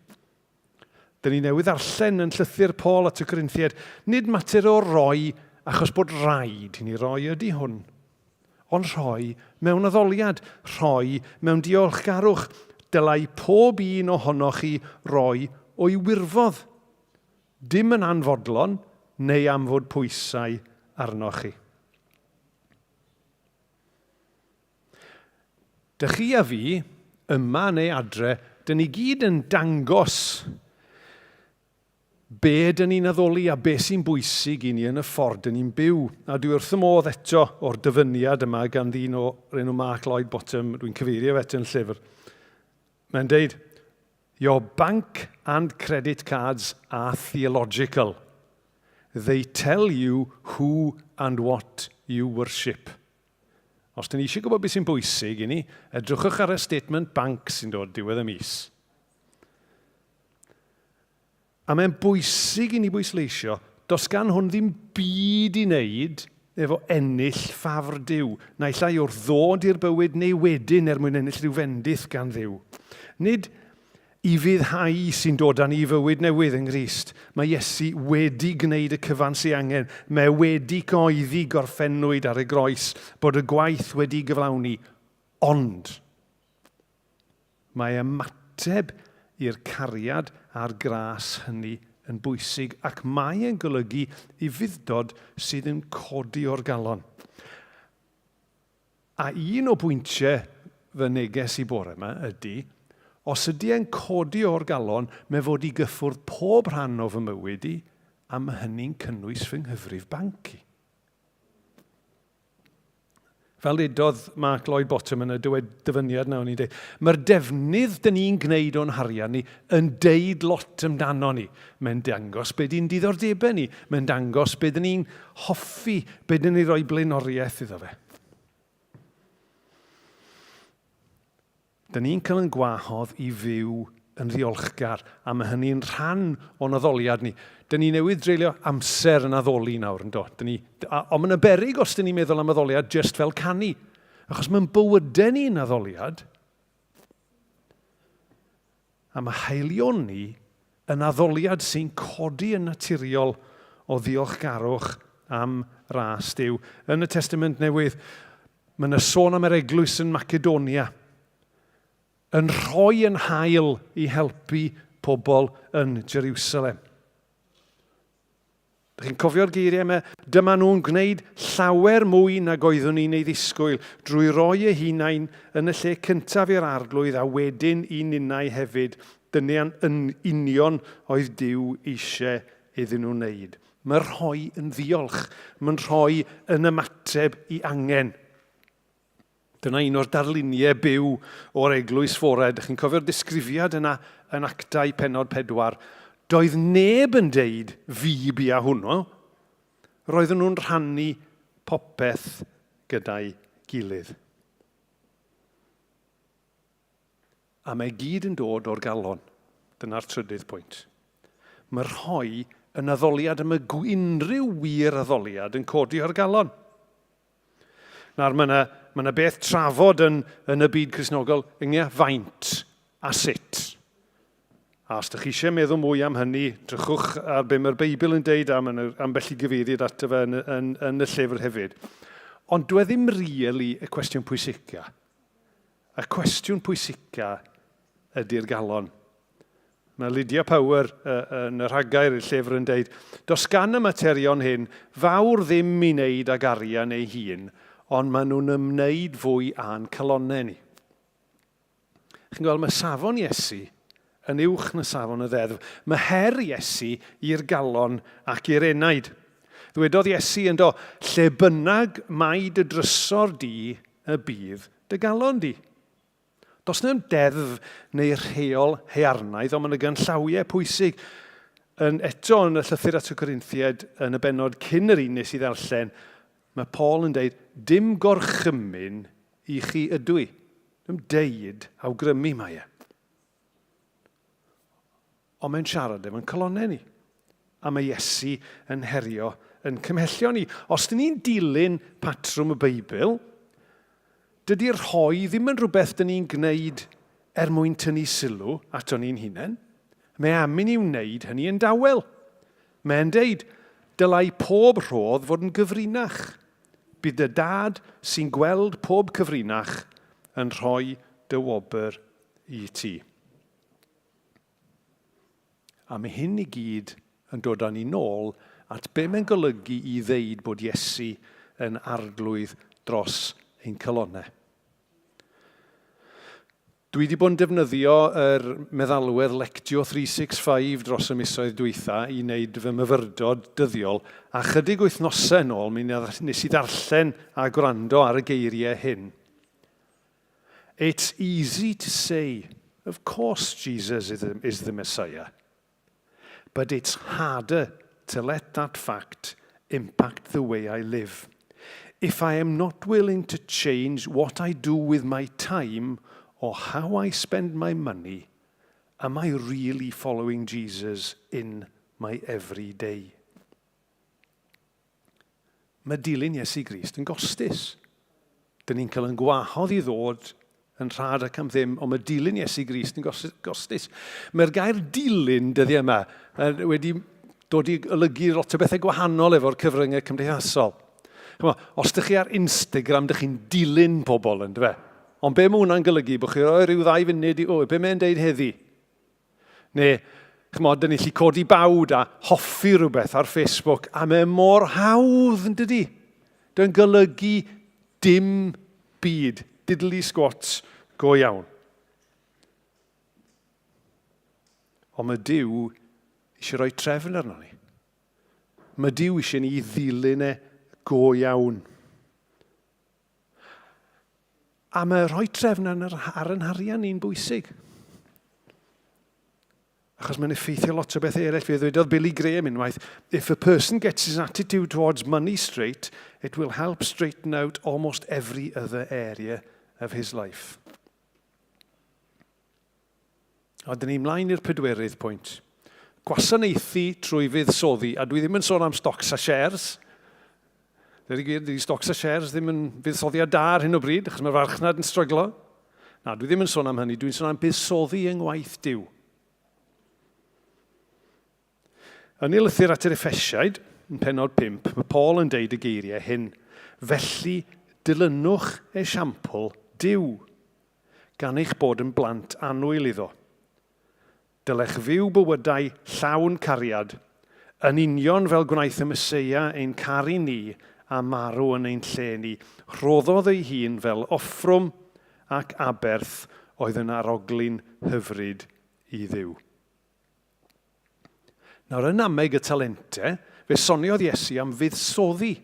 [SPEAKER 5] Dyn ni newydd ddarllen yn llythyr Paul at y Corinthiaid, nid mater o roi achos bod rhaid i ni roi ydy hwn, ond rhoi mewn addoliad, rhoi mewn diolchgarwch. Dylai pob un ohonoch chi roi o'i wirfodd. Dim yn anfodlon neu am fod pwysau arnoch chi. Dych chi a fi, yma neu adre, dyn ni gyd yn dangos be dyn ni'n addoli a be sy'n bwysig i ni yn y ffordd dyn ni'n byw. A dwi wrth y modd eto o'r dyfyniad yma gan ddyn o'r enw Mark Lloyd Bottom, dwi'n cyfeirio fe eto yn llyfr. Mae'n deud, Your bank and credit cards are theological. They tell you who and what you worship. Os dyn ni eisiau gwybod beth sy'n bwysig i ni, edrychwch ar y statement banc sy'n dod diwedd y mis. A mae'n bwysig i ni bwysleisio, does gan hwn ddim byd i wneud efo ennill ffafr Duw, naill ai wrth ddod i'r bywyd neu wedyn er mwyn ennill rhyw fendith gan Dduw. Nid ufuddhau sy'n dod â ni i fywyd newydd yng Nghrist. Mae Iesu wedi gwneud y cyfan sy'n angen. Mae wedi cyhoeddi gorffennwyd ar y groes bod y gwaith wedi gyflawni. Ond, Mae ymateb i'r cariad a'r gras hynny yn bwysig ac mae e'n golygu ufudd-dod sydd yn codi o'r galon. A un o bwyntiau fy neges i bore yma ydy, os ydy e'n codi o'r galon, mae fod i gyffwrdd pob rhan o fy mywyd i, a mae hynny'n cynnwys fy nghyfrif banc i. Fel ddudodd Mark Lloyd Bottom yn y dywed dyfyniad na o'n i'n deud, mae'r defnydd dyn ni'n gwneud o'n harian ni yn deud lot amdano ni. Mae'n dangos be di'n diddordebau ni, mae'n dangos be dyn ni'n hoffi, be dyn ni'n rhoi blaenoriaeth iddo fe. Dyn ni'n cael ein gwahodd i fyw yn ddiolchgar, a mae hynny'n rhan o'n addoliad ni. Dyn ni newydd dreulio amser yn addoli nawr, yn do? Dyn ni, a, ond mae'n beryg os dyn ni'n meddwl am addoliad just fel canu, achos mae'n bywydau ni'n addoliad. A mae haelioni yn addoliad sy'n codi yn naturiol o ddiolchgarwch am ras Duw. Yn y Testament Newydd, Mae yna sôn am yr eglwys yn Macedonia yn rhoi yn hael i helpu pobl yn Jerusalem. Dych chi'n cofio'r geiriau yma? Dyma nhw'n gwneud llawer mwy nag oeddwn ni'n ei ddisgwyl drwy roi eu hunain yn y lle cyntaf i'r arglwydd a wedyn i ninnau hefyd. Dyna'n yn union oedd Duw eisiau iddyn nhw wneud. Mae rhoi yn ddiolch. Mae'n rhoi yn ymateb i angen. Dyna un o'r darluniau byw o'r eglwys fore. Dych chi'n cofio'r disgrifiad yna yn Actau penod 4. Doedd neb yn deud fi bia hwnnw. Roedden nhw'n rhannu popeth gyda'i gilydd. A mae gyd yn dod o'r galon. Dyna'r trydydd pwynt. Mae rhoi yn addoliad am y unrhyw wir addoliad yn codi o'r galon. Nawr, mae yna, mae yna beth trafod yn, yn y byd Cristnogol ynglyn â faint a sut. A os ydych chi eisiau meddwl mwy am hynny, drychwch ar be mae'r Beibl yn deud am, yn ambell i gyfeiriad ato fe yn, yn, yn y llyfr hefyd. Ond dwi e ddim really y cwestiwn pwysica. Y cwestiwn pwysica ydy'r galon. Mae Lydia Power yn y rhagair i'r llyfr yn deud, Does gan y materion hyn fawr ddim i wneud ag arian ei hun, ond maen nhw'n ymwneud fwy â'n calonnau ni. Chi'n gweld, mae safon Iesu yn uwch na safon y ddeddf. Mae her Iesu i'r galon ac i'r enaid. Ddwedodd Iesu ynddo, lle bynnag mae dy drysor di, y bydd dy galon di. Does na'm deddf neu rheol haearnaidd, ond mae yna ganllawiau pwysig. Yn, eto yn y llythyr at y Corinthiaid, yn y bennod cyn yr un nes i ddarllen, mae Paul yn deud, dim gorchymyn i chi ydw i. Dim deud, awgrymu mae e. Ond mae'n siarad efo'n calonnau ni. A mae Iesu yn herio yn cymhellio ni. Os dyn ni'n dilyn patrwm y Beibl, dydy'r rhoi ddim yn rhywbeth dyn ni'n gwneud er mwyn tynnu sylw ato ni'n hunain. Mae am i ni wneud hynny yn dawel. Mae'n deud, dylai pob rhodd fod yn gyfrinach. Bydd dy dad sy'n gweld pob cyfrinach yn rhoi dy wobr i ti. A mae hyn i gyd yn dod â ni nôl at be mae'n golygu i ddeud bod Iesu yn arglwydd dros ein calonnau. Dwi wedi bod yn defnyddio yr meddalwedd Lectio 365 dros y misoedd dwytha i wneud fy myfyrdod dyddiol, a chydig wythnosau yn ôl mi nes i ddarllen a gwrando ar y geiriau hyn. It's easy to say, of course Jesus is the, is the Messiah. But it's harder to let that fact impact the way I live. If I am not willing to change what I do with my time or how I spend my money, am I really following Jesus in my everyday? Mae dilyn Iesu Grist yn gostus. Dyn ni'n cael yn gwahodd i ddod yn rhad ac am ddim, ond mae dilyn Iesu Grist yn gostus. Mae'r gair dilyn dyddiau yma wedi dod i olygu lot o bethau gwahanol efo'r cyfryngau cymdeithasol. Chymod, os ydych chi ar Instagram, ydych chi'n dilyn pobl, yn fe? Ond be mae hwnna'n golygu? Bod chi roi rhyw ddau funud i, o, be mae'n deud heddi? Neu, chymod, dyn ni lli codi bawd a hoffi rhywbeth ar Facebook, a mae mor hawdd, yn dydy? Dwi'n golygu dim byd, diddly squats go iawn. Ond mae Duw eisiau rhoi trefn arno ni. Mae Duw eisiau ni ddilyn e go iawn. A mae rhoi trefn ar, ar yn harian ni'n bwysig. Achos mae'n effeithio lot o bethau eraill. Fe ddwedodd Billy Graham unwaith, if a person gets his attitude towards money straight, it will help straighten out almost every other area of his life. A dyn ni mlaen i'r pedwerydd pwynt. Gwasanaethu trwy fuddsoddi. A dwi ddim yn sôn am stocks a shares. Dweud y gwir, dydy stocks a shares ddim yn fuddsoddiad da ar hyn o bryd, achos mae'r farchnad yn stryglo. Na, dwi ddim yn sôn am hynny. Dwi'n sôn am buddsoddi yng ngwaith Duw. Yn ei lythyr at yr Effesiaid, yn penod 5, mae Paul yn deud y geiriau hyn. Felly, dilynwch esiampl Duw. gan eich bod yn blant annwyl iddo. Dylech fyw bywydau llawn cariad, yn union fel gwnaeth y Meseia ein caru ni a marw yn ein lle ni. Rhoddodd ei hun fel offrwm ac aberth oedd yn arogli'n hyfryd i Dduw. Nawr, yn ameg y talente, fe soniodd Iesu am fuddsoddi.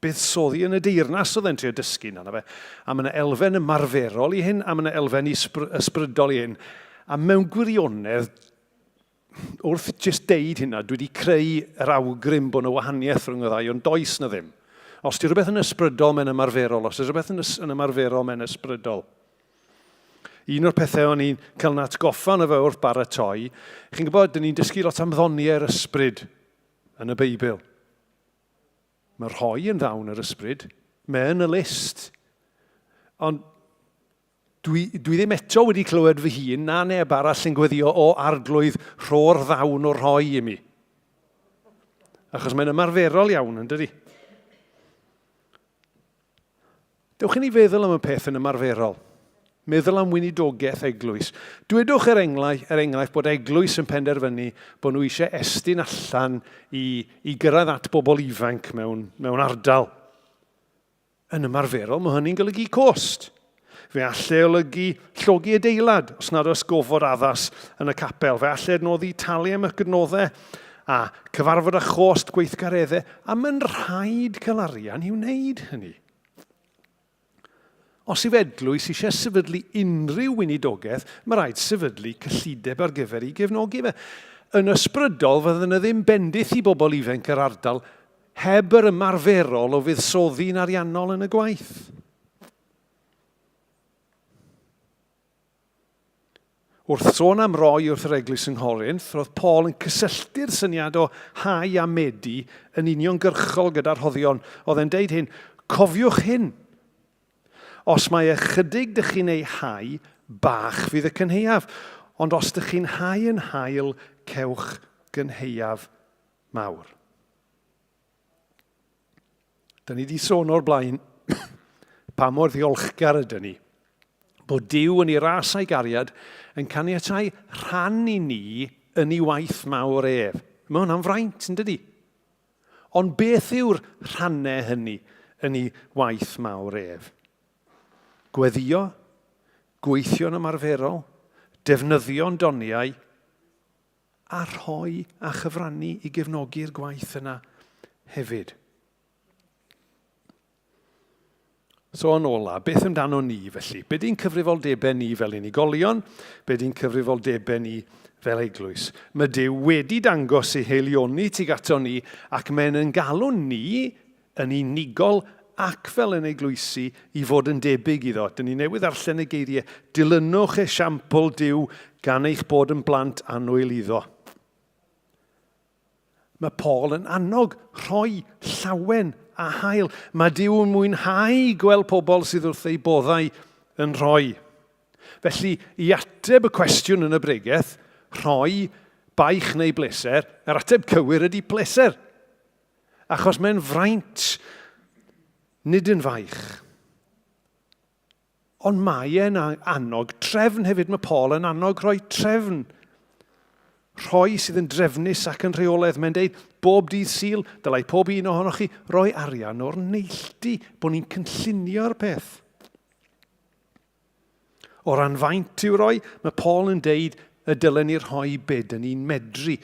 [SPEAKER 5] Buddsoddi yn y deyrnas oedd e'n trio dysgu na, na fe. A mae yna elfen ymarferol i hyn, a mae yna elfen ysbrydol i hyn. A mewn gwirionedd, wrth jyst deud hynna, dwi wedi creu yr awgrym bod yna wahaniaeth rhwng y ddau, ond does na ddim. Os di rhywbeth yn ysbrydol, mae'n ymarferol. Os di rhywbeth yn, yn ymarferol, mae'n ysbrydol. Un o'r pethau o'n i'n cael yn atgoffa yna fe wrth baratoi, chi'n gwybod, dyn ni'n dysgu lot am ddoniau'r ysbryd yn y Beibl. Mae rhoi yn ddawn yr ysbryd, mae yn y list. Ond dwi, dwi ddim eto wedi clywed fy hun na neb arall yn gweddio o arglwydd rho'r ddawn o rhoi i mi. Achos mae'n ymarferol iawn, yn dydy? Dewch i ni feddwl am y peth yn ymarferol. Meddwl am weinidogaeth eglwys. Dwedwch er enghraifft, er enghraifft bod eglwys yn penderfynu bod nhw eisiau estyn allan i, i gyrraedd at bobl ifanc mewn, mewn ardal. Yn ymarferol, mae hynny'n golygu cost. Fe allai olygu llogi adeilad os nad oes gofod addas yn y capel. Fe allai adnoddi talu am y gydnoddau a cyfarfod â chost gweithgareddau, a mae'n rhaid cael arian i wneud hynny. Os yw eglwys eisiau sefydlu unrhyw weinidogaeth, mae rhaid sefydlu cyllideb ar gyfer ei gefnogi fe. Yn ysbrydol, fydden yna ddim bendith i bobl ifanc yr ardal heb yr ymarferol o fuddsoddi'n ariannol yn y gwaith. Wrth sôn am roi wrth yr eglwys yng Nghorinth, roedd Paul yn cysylltu'r syniad o hau a medi yn uniongyrchol gyda'r rhoddion. Oedd e'n deud hyn, cofiwch hyn. Os mae ychydig dych chi'n ei hau, bach fydd y cynhaeaf, ond os dych chi'n hau yn hael, cewch gynhaeaf mawr. Da ni wedi sôn o'r blaen pa mor ddiolchgar ydyn ni bod Duw yn ei ras a'i gariad yn caniatau rhan i ni yn ei waith mawr ef. Mae hwnna'n fraint, yn dydi? Ond beth yw'r rhannau hynny yn ei waith mawr ef? Gweddio, gweithio'n ymarferol, defnyddio'n doniau, a rhoi a chyfrannu i gefnogi'r gwaith yna hefyd. So yn ola, beth amdano ni felly? Be di'n cyfrifoldebau ni fel unigolion? Be di'n cyfrifoldebau ni fel eglwys? Mae Duw wedi dangos ei heilioni tuag ato ni ac mae'n yn galw ni yn unigol ac fel yn eglwysi i fod yn debyg iddo. Dyn ni newydd ddarllen y geiriau, dilynwch esiampl Duw gan eich bod yn blant annwyl iddo. Mae Paul yn annog rhoi llawen a hael. Mae Duw yn mwynhau gweld pobl sydd wrth eu boddau yn rhoi. Felly, i ateb y cwestiwn yn y bregeth, rhoi baich neu bleser, yr ateb cywir ydy pleser. Achos mae'n fraint, nid yn faich. Ond mae e'n annog trefn hefyd. Mae Paul yn annog rhoi trefn. Rhoi sydd yn drefnus ac yn rheolaidd. Mae'n deud, bob dydd Sul, dylai pob un ohonoch chi roi arian o'r neilltu, bod ni'n cynllunio'r peth. O ran faint i'w roi, mae Paul yn deud y dylen ni rhoi be dyn ni'n medru.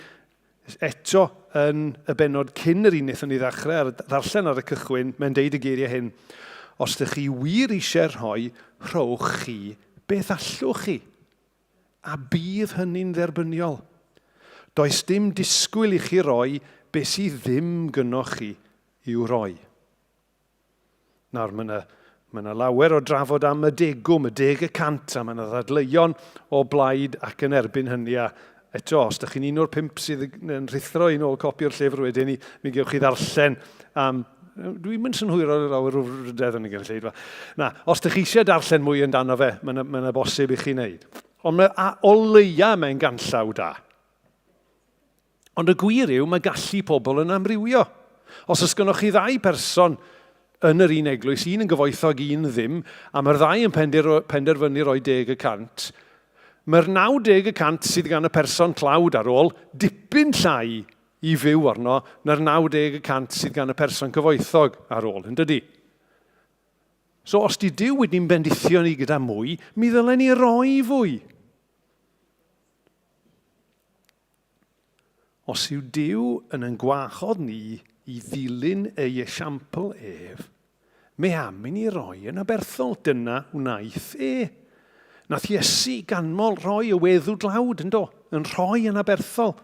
[SPEAKER 5] Eto, yn y bennod cyn yr un wnaethon ni ddechrau ar, ddarllen ar y cychwyn, mae'n deud y geiriau hyn. Os ydych chi wir eisiau rhoi, rhowch chi beth allwch chi. A bydd hynny'n dderbyniol. Does dim disgwyl i chi roi beth sydd ddim gynnoch chi i'w roi. Nawr, mae yna, mae yna lawer o drafod am y degwm, y 10%, a mae yna ddadleuon o blaid ac yn erbyn hynny. A eto, os ydych chi'n un o'r pump sydd yn rhuthro i nôl copi o'r llyfr wedyn ni, mi gewch chi ddarllen am... Dwi'n mynd synhwyro lawer o frwdrydedd yn y gynulleidfa. Na, os ydych chi eisiau darllen mwy amdano fe, mae yna, mae yna bosib i chi wneud. Ond mae, a, o leia mae'n ganllaw da. Ond y gwir yw, mae gallu pobl yn amrywio. Os oes gynnoch chi ddau person yn yr un eglwys, un yn gyfoethog, un ddim, a mae'r ddau yn penderfynu rhoi 10%, mae'r 90% sydd gan y person tlawd ar ôl dipyn llai i fyw arno na'r 90% sydd gan y person cyfoethog ar ôl, yn dydy? So os di Duw wedi'n bendithio ni gyda mwy, mi ddylen ni roi fwy. Os yw Duw yn ein gwahodd ni i ddilyn ei esiampl ef, mae am i ni roi yn aberthol. Dyna wnaeth e. Nath Iesu ganmol rhoi y weddw dlawd, yn do? Yn rhoi yn aberthol.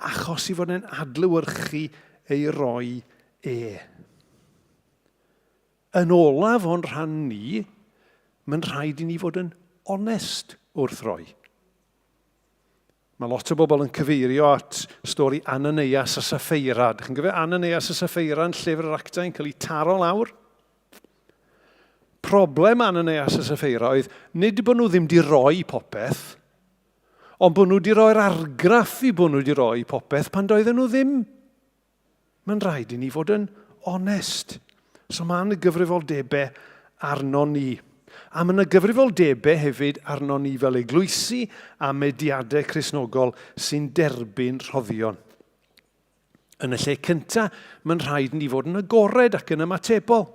[SPEAKER 5] Achos i fod e'n adlewyrchu ei roi e. Yn olaf o'n rhan ni, mae'n rhaid i ni fod yn onest wrth roi. Mae lot o bobl yn cyfeirio at stori Ananias a Sapphira. Dych chi'n cofio Ananias a Sapphira yn llyfr yr actau yn cael eu taro lawr? Problem Ananias a Sapphira oedd nid bod nhw ddim di roi popeth, ond bod nhw di roi'r argraff i bod nhw di roi popeth pan doedden nhw ddim. Mae'n rhaid i ni fod yn onest. So mae yna gyfrifoldebau arno ni. A mae yna gyfrifoldebau hefyd arno ni fel eglwysi a mediadau Cristnogol sy'n derbyn rhoddion. Yn y lle cyntaf, mae'n rhaid ni fod yn agored ac yn ymatebol.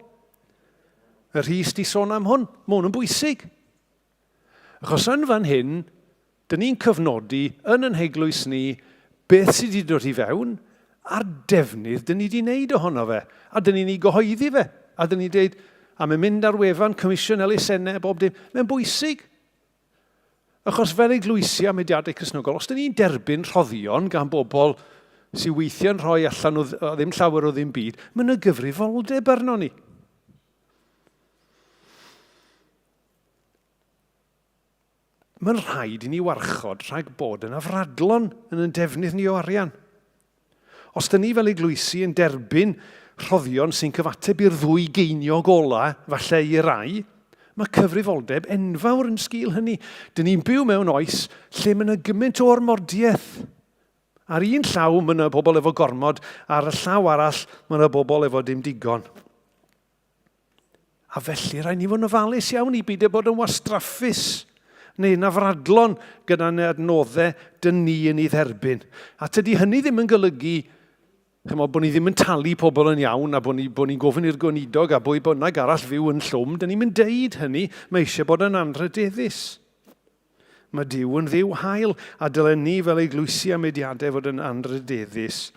[SPEAKER 5] Y Rhys di sôn am hwn, mae hwn yn bwysig. Achos yn fan hyn, dyn ni'n cyfnodi yn yn heglwys ni beth sydd wedi dod i fewn a'r defnydd dyn ni wedi wneud ohono fe. A dyn ni'n ei gyhoeddi fe. A dyn ni'n dweud, a mae'n mynd ar wefan Comisiwn Elusennau a bob dim. Mae'n bwysig. Achos fel eglwysi a mudiadau Cristnogol, os dyn ni'n derbyn rhoddion gan bobl sydd weithiau'n rhoi allan o ddim llawer o ddim byd, mae yna gyfrifoldeb arno ni. Mae'n rhaid i ni warchod rhag bod yn afradlon yn ein defnydd ni o arian. Os dyn ni fel eglwysi yn derbyn rhoddion sy'n cyfateb i'r ddwy geiniog ola, falle i rai, mae cyfrifoldeb enfawr yn sgil hynny. Dyn ni'n byw mewn oes lle mae yna gymaint o ormodiaeth. Ar un llaw mae yna bobl efo gormod, ar y llaw arall mae yna bobl efo dim digon. A felly rhaid ni fod yn ofalus iawn i beidio bod yn wastraffus neu'n afradlon gyda'n adnoddau dyn ni yn ei dderbyn. A tydi hynny ddim yn golygu chymod, bod ni ddim yn talu pobl yn iawn a bod ni'n ni gofyn i'r gweinidog a bwy bynnag arall fyw yn llwm. Dyn ni'n mynd deud hynny, mae eisiau bod yn anrhydeddus. Mae Duw yn ddiw hael a dylen ni fel eglwysi a mudiadau fod yn anrhydeddus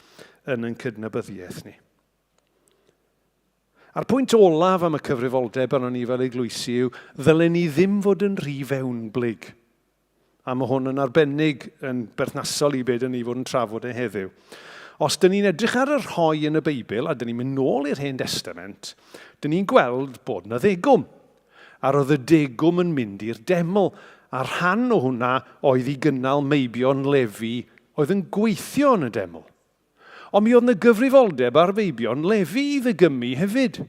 [SPEAKER 5] yn ein cydnabyddiaeth ni. A'r pwynt olaf am y cyfrifoldeb arnon ni fel eglwysi yw ddylen ni ddim fod yn rhy fewnblyg. A mae hwn yn arbennig yn berthnasol i be dyn ni fod yn trafod e heddiw. Os dyn ni'n edrych ar y rhoi yn y Beibl, a dyn ni'n mynd nôl i'r Hen Testament, dyn ni'n gweld bod na ddegwm. A roedd y degwm yn mynd i'r deml, a rhan o hwnna oedd i gynnal meibion Lefi oedd yn gweithio yn y deml. Ond mi oedd 'na gyfrifoldeb ar feibion Lefi i ddigymu hefyd.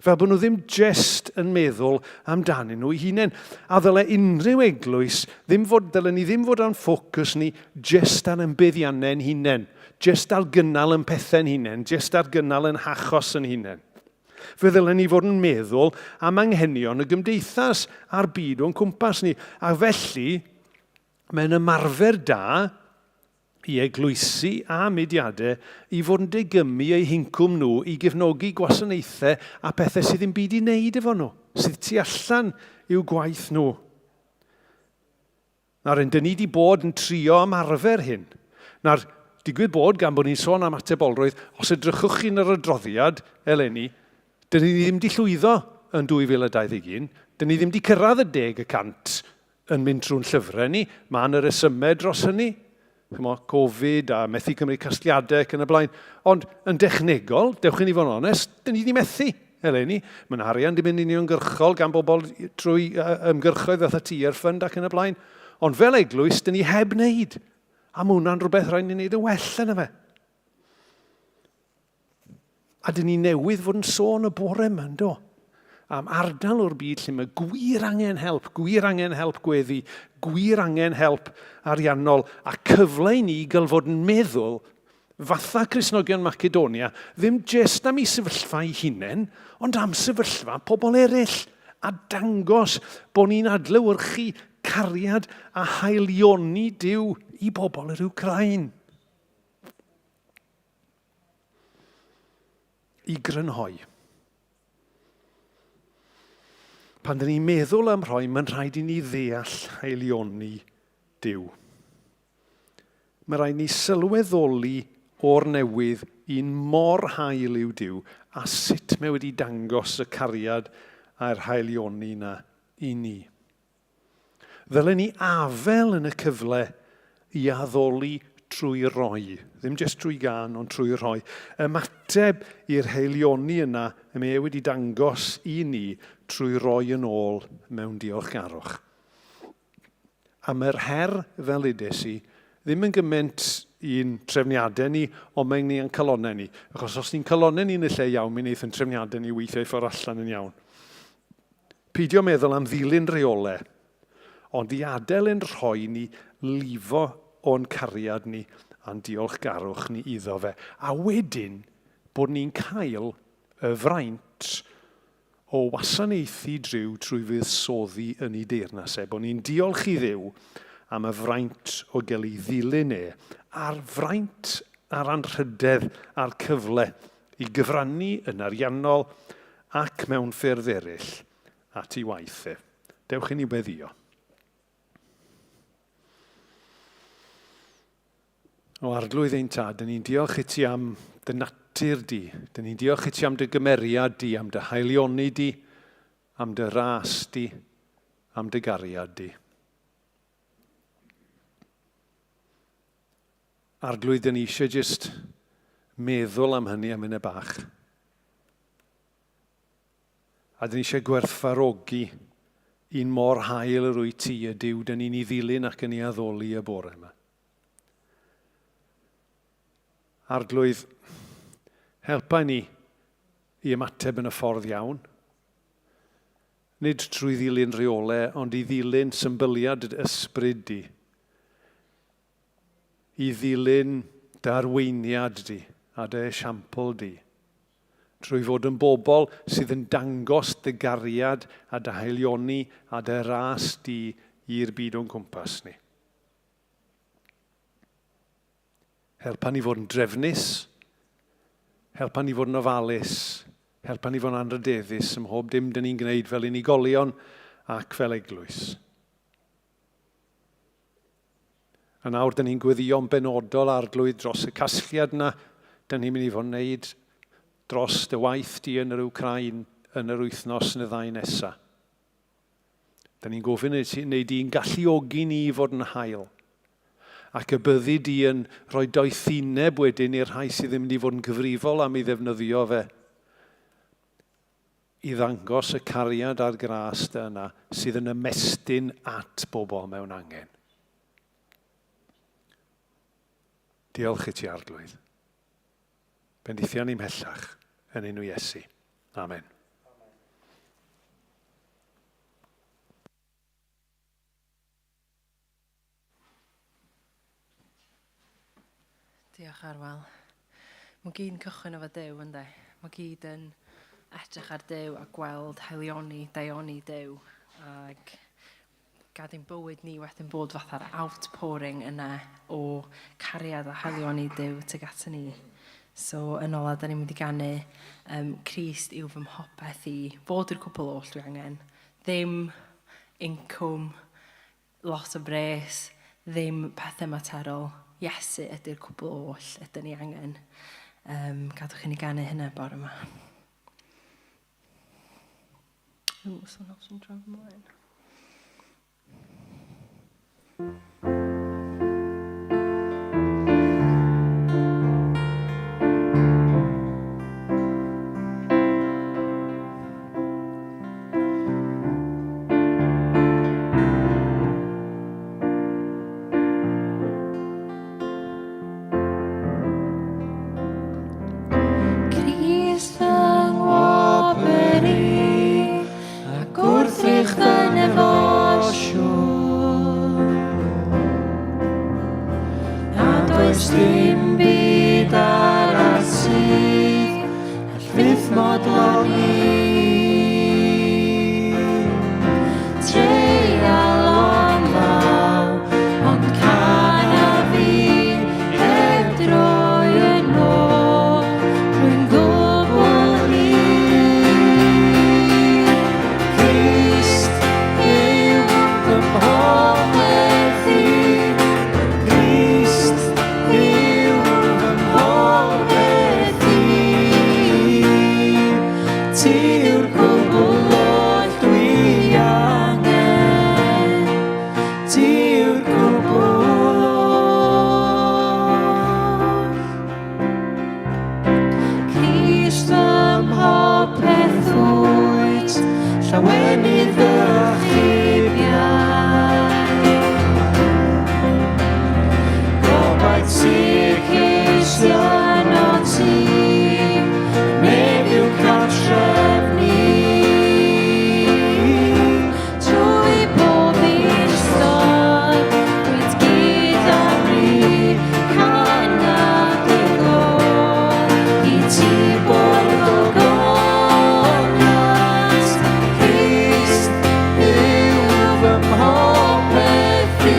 [SPEAKER 5] Fel bod nhw ddim jest yn meddwl amdanyn nhw eu hunain. A ddyle unrhyw eglwys ddim fod, dylen ni ddim fod â'n ffocws ni jest ar ein buddiannau'n hunain, jest ar gynnal yn pethau'n hunain, jest ar gynnal yn hachos yn hunain. Fe ddylen ni fod yn meddwl am anghenion y gymdeithas a'r byd o'n cwmpas ni. A felly, mae'n ymarfer da i eglwysi a mudiadau i fod yn degymu eu hincwm nhw i gefnogi gwasanaethau a pethau sydd ddim byd i wneud efo nhw, sydd tu allan i'w gwaith nhw. Nawr, dyn ni wedi bod yn trio ymarfer hyn. Nawr, digwydd bod, gan bod ni'n sôn am atebolrwydd, os edrychwch chi'n yr adroddiad eleni, dyn ni ddim wedi llwyddo yn 2021, dyn ni ddim wedi cyrraedd y 10 y cant yn mynd trwy'n llyfrau ni. Mae yna resymau dros hynny, chymod, Covid a methu cymryd casgliadau ac yn y blaen. Ond yn dechnegol, dewch i ni fod yn onest, dyn ni wedi methu eleni. Mae'n arian di mynd uniongyrchol gan bobl trwy ymgyrchoedd fatha Tier Fund ac yn y blaen. Ond fel eglwys, dyn ni heb wneud. A mae hwnna'n rhywbeth rhaid ni wneud yn well yna fe. A dyn ni newydd fod yn sôn y bore yma, ynddo? Am ardal o'r byd lle mae gwir angen help, gwir angen help gweddi, gwir angen help ariannol, a cyfle i ni gael fod yn meddwl fatha Cristnogion Macedonia, ddim jest am eu sefyllfa eu hunain, ond am sefyllfa pobl eraill, a dangos bod ni'n adlewyrchu cariad a haelioni Duw i bobl yr Wcráin. I grynhoi. Pan dyn ni'n meddwl am rhoi, mae'n rhaid i ni ddeall haelioni Duw. Mae rhaid ni sylweddoli o'r newydd un mor hael yw Duw a sut mae wedi dangos y cariad a'r haelioni na i ni. Ddylen ni afael yn y cyfle i addoli trwy roi. Ddim jyst trwy gan, ond trwy rhoi. Ymateb i'r heilioni yna y mae e wedi dangos i ni trwy roi yn ôl mewn diolchgarwch. Am yr her, fel udes i, ddim yn gymaint i'n trefniadau ni, ond mae'n ni yn calonnau ni. Achos os ni'n calonnau ni yn y lle iawn, mi wneith yn trefniadau ni weithio i ffordd allan yn iawn. Peidio meddwl am ddilyn reolau, ond i adael ein rhoi ni lifo o'n cariad ni a'n diolchgarwch ni iddo fe. A wedyn, bod ni'n cael y fraint o wasanaethu Duw trwy fuddsoddi yn ei deyrnas e, bod ni'n diolch i Dduw am y fraint o gael ei ddilyn e, a'r fraint a'r anrhydedd a'r cyfle i gyfrannu yn ariannol ac mewn ffyrdd eraill at ei waith e. Dewch i ni weddïo. O Arglwydd ein Tad, dyn ni'n diolch i ti am dy natur di. Dyn ni'n diolch i ti am dy gymeriad di, am dy haelioni di, am dy ras di, am dy gariad di. Arglwydd, dyn ni eisiau jyst meddwl am hynny am munud bach. A dyn ni eisiau gwerthfawrogi un mor hael yr wyt ti, y Duw dyn ni'n ei ddilyn ac yn ei addoli y bore yma. Arglwydd, helpa ni i ymateb yn y ffordd iawn. Nid trwy ddilyn rheolau, ond i ddilyn symbyliad dy ysbryd di. I ddilyn dy arweiniad di a dy esiampl di. Trwy fod yn bobl sydd yn dangos dy gariad a dy haelioni a dy ras di i'r byd o'n cwmpas ni. Helpa ni fod yn drefnus, helpa ni fod yn ofalus, helpa ni fod yn anrhydeddus ym mhob dim dyn ni'n gwneud fel unigolion ac fel eglwys. A nawr, dyn ni'n gweddïo'n benodol arglwydd dros y casgliad yna dyn ni'n mynd i fod yn wneud dros dy waith di yn yr Wcrain yn yr wythnos neu ddau nesaf. Dyn ni'n gofyn i ti wneud di'n galluogi ni i fod yn hael. Ac y byddi di yn rhoi doethineb wedyn i'r rhai sydd yn mynd i fod yn gyfrifol am ei ddefnyddio fe i ddangos y cariad a'r gras dy yna sydd yn ymestyn at bobl mewn angen. Diolch i ti, Arglwydd. Bendithia ni mhellach yn enw Iesu. Amen.
[SPEAKER 3] Diolch Arwel. Mae gyd yn cychwyn efo Duw, ynddo? Mae gyd yn edrych ar Duw a gweld haelioni, daioni Duw. Ac gad ein bywyd ni wedyn bod fatha'r outpouring yna o cariad a haelioni Duw tuag at ni. So, yn ola, da ni'n mynd i ganu um, Crist yw fy mhopeth i, fod yw'r cwbl oll dwi angen. Ddim incwm, lot o bres, ddim pethau materol. Iesu ydy'r cwbl oll ydyn ni angen. Um, gadwch i ni ganu hynna bore yma. Ww, so sy'n droi ymlaen. Crist fy ngwobr i, a gwrthrych fy nefosiwn. Nad oes dim byd arall sydd all fyth modloni. Treialon ddaw, ond can a fi heb droi yn ôl, rwy'n gwbl rydd. Crist yw fy mhopeth i, Crist yw fy mhopeth i. Ti yw'r cwbl oll dwi angen, ti yw'r cwbl oll.
[SPEAKER 2] Llawenydd fy achubiaeth. Gobaith sicr sy ynot ti, nef yw cartref ni.
[SPEAKER 1] Trwy bob un storm, wyt gyda ni, canaf dy glod, i ti bo'r gogoniant.
[SPEAKER 2] Crist yw fy mhopeth i.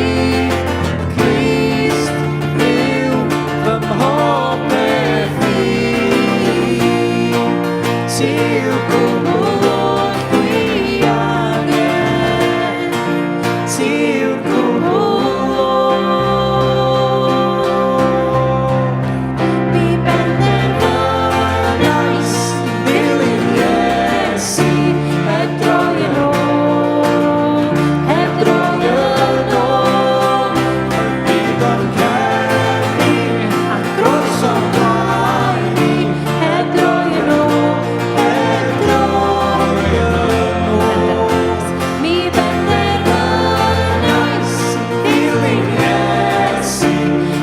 [SPEAKER 2] Crist yw fy mhopeth i. Ti yw'r cwbl oll dwi angen. Ti yw'r cwbl oll.
[SPEAKER 1] Mi benderfynais i ddilyn Iesu, heb droi yn ôl, heb droi yn ôl.
[SPEAKER 2] Bydd o'n cefnu
[SPEAKER 1] A
[SPEAKER 2] groes o'n blaen i.
[SPEAKER 1] Heb droi yn ôl, heb droi
[SPEAKER 2] yn ôl.
[SPEAKER 1] Mi benderfynais i
[SPEAKER 2] Dilyn Iesu,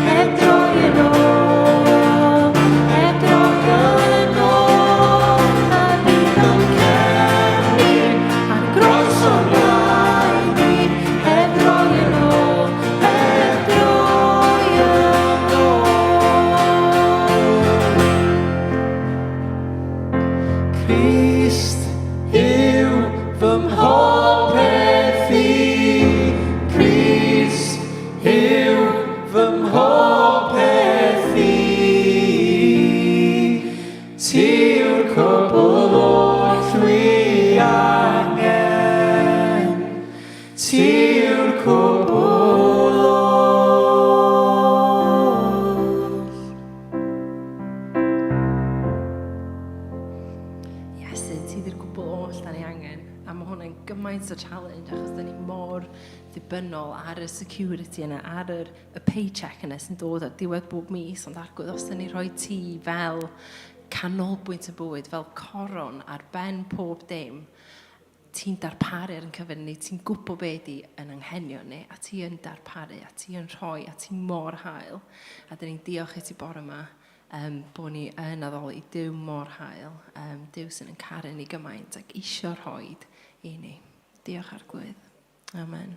[SPEAKER 1] heb droi yn ôl, heb droi yn ôl. A bydd o'n cefnu a'r groes o'n blaen i, heb droi yn ôl, heb droi yn ôl.
[SPEAKER 2] Crist yw fy mhopeth i. Crist yw fy mhopeth i. Ti yw'r cwbl oll dwi angen. Ti yw'r cwbl oll.
[SPEAKER 3] Iesu, ti 'di'r cwbl oll da ni angen. A mae hwnna'n gymaint o challenge achos da ni mor ddibynnol ar y security yna, ar yr, y paycheck yna sy'n dod ar diwedd bob mis, ond Arglwydd, os da ni rhoi ti fel canolbwynt y bywyd, fel coron ar ben pob dim, ti'n darparu ar ein cyfer ni, ti'n gwybod be di yn anghenion ni, a ti yn darparu, a ti yn rhoi, a ti mor hael. A dyn ni'n diolch i ti bore yma bod ni yn addoli Duw mor hael, Duw sy'n yn caru ni gymaint ac isio rhoi i ni. Diolch Arglwydd. Amen.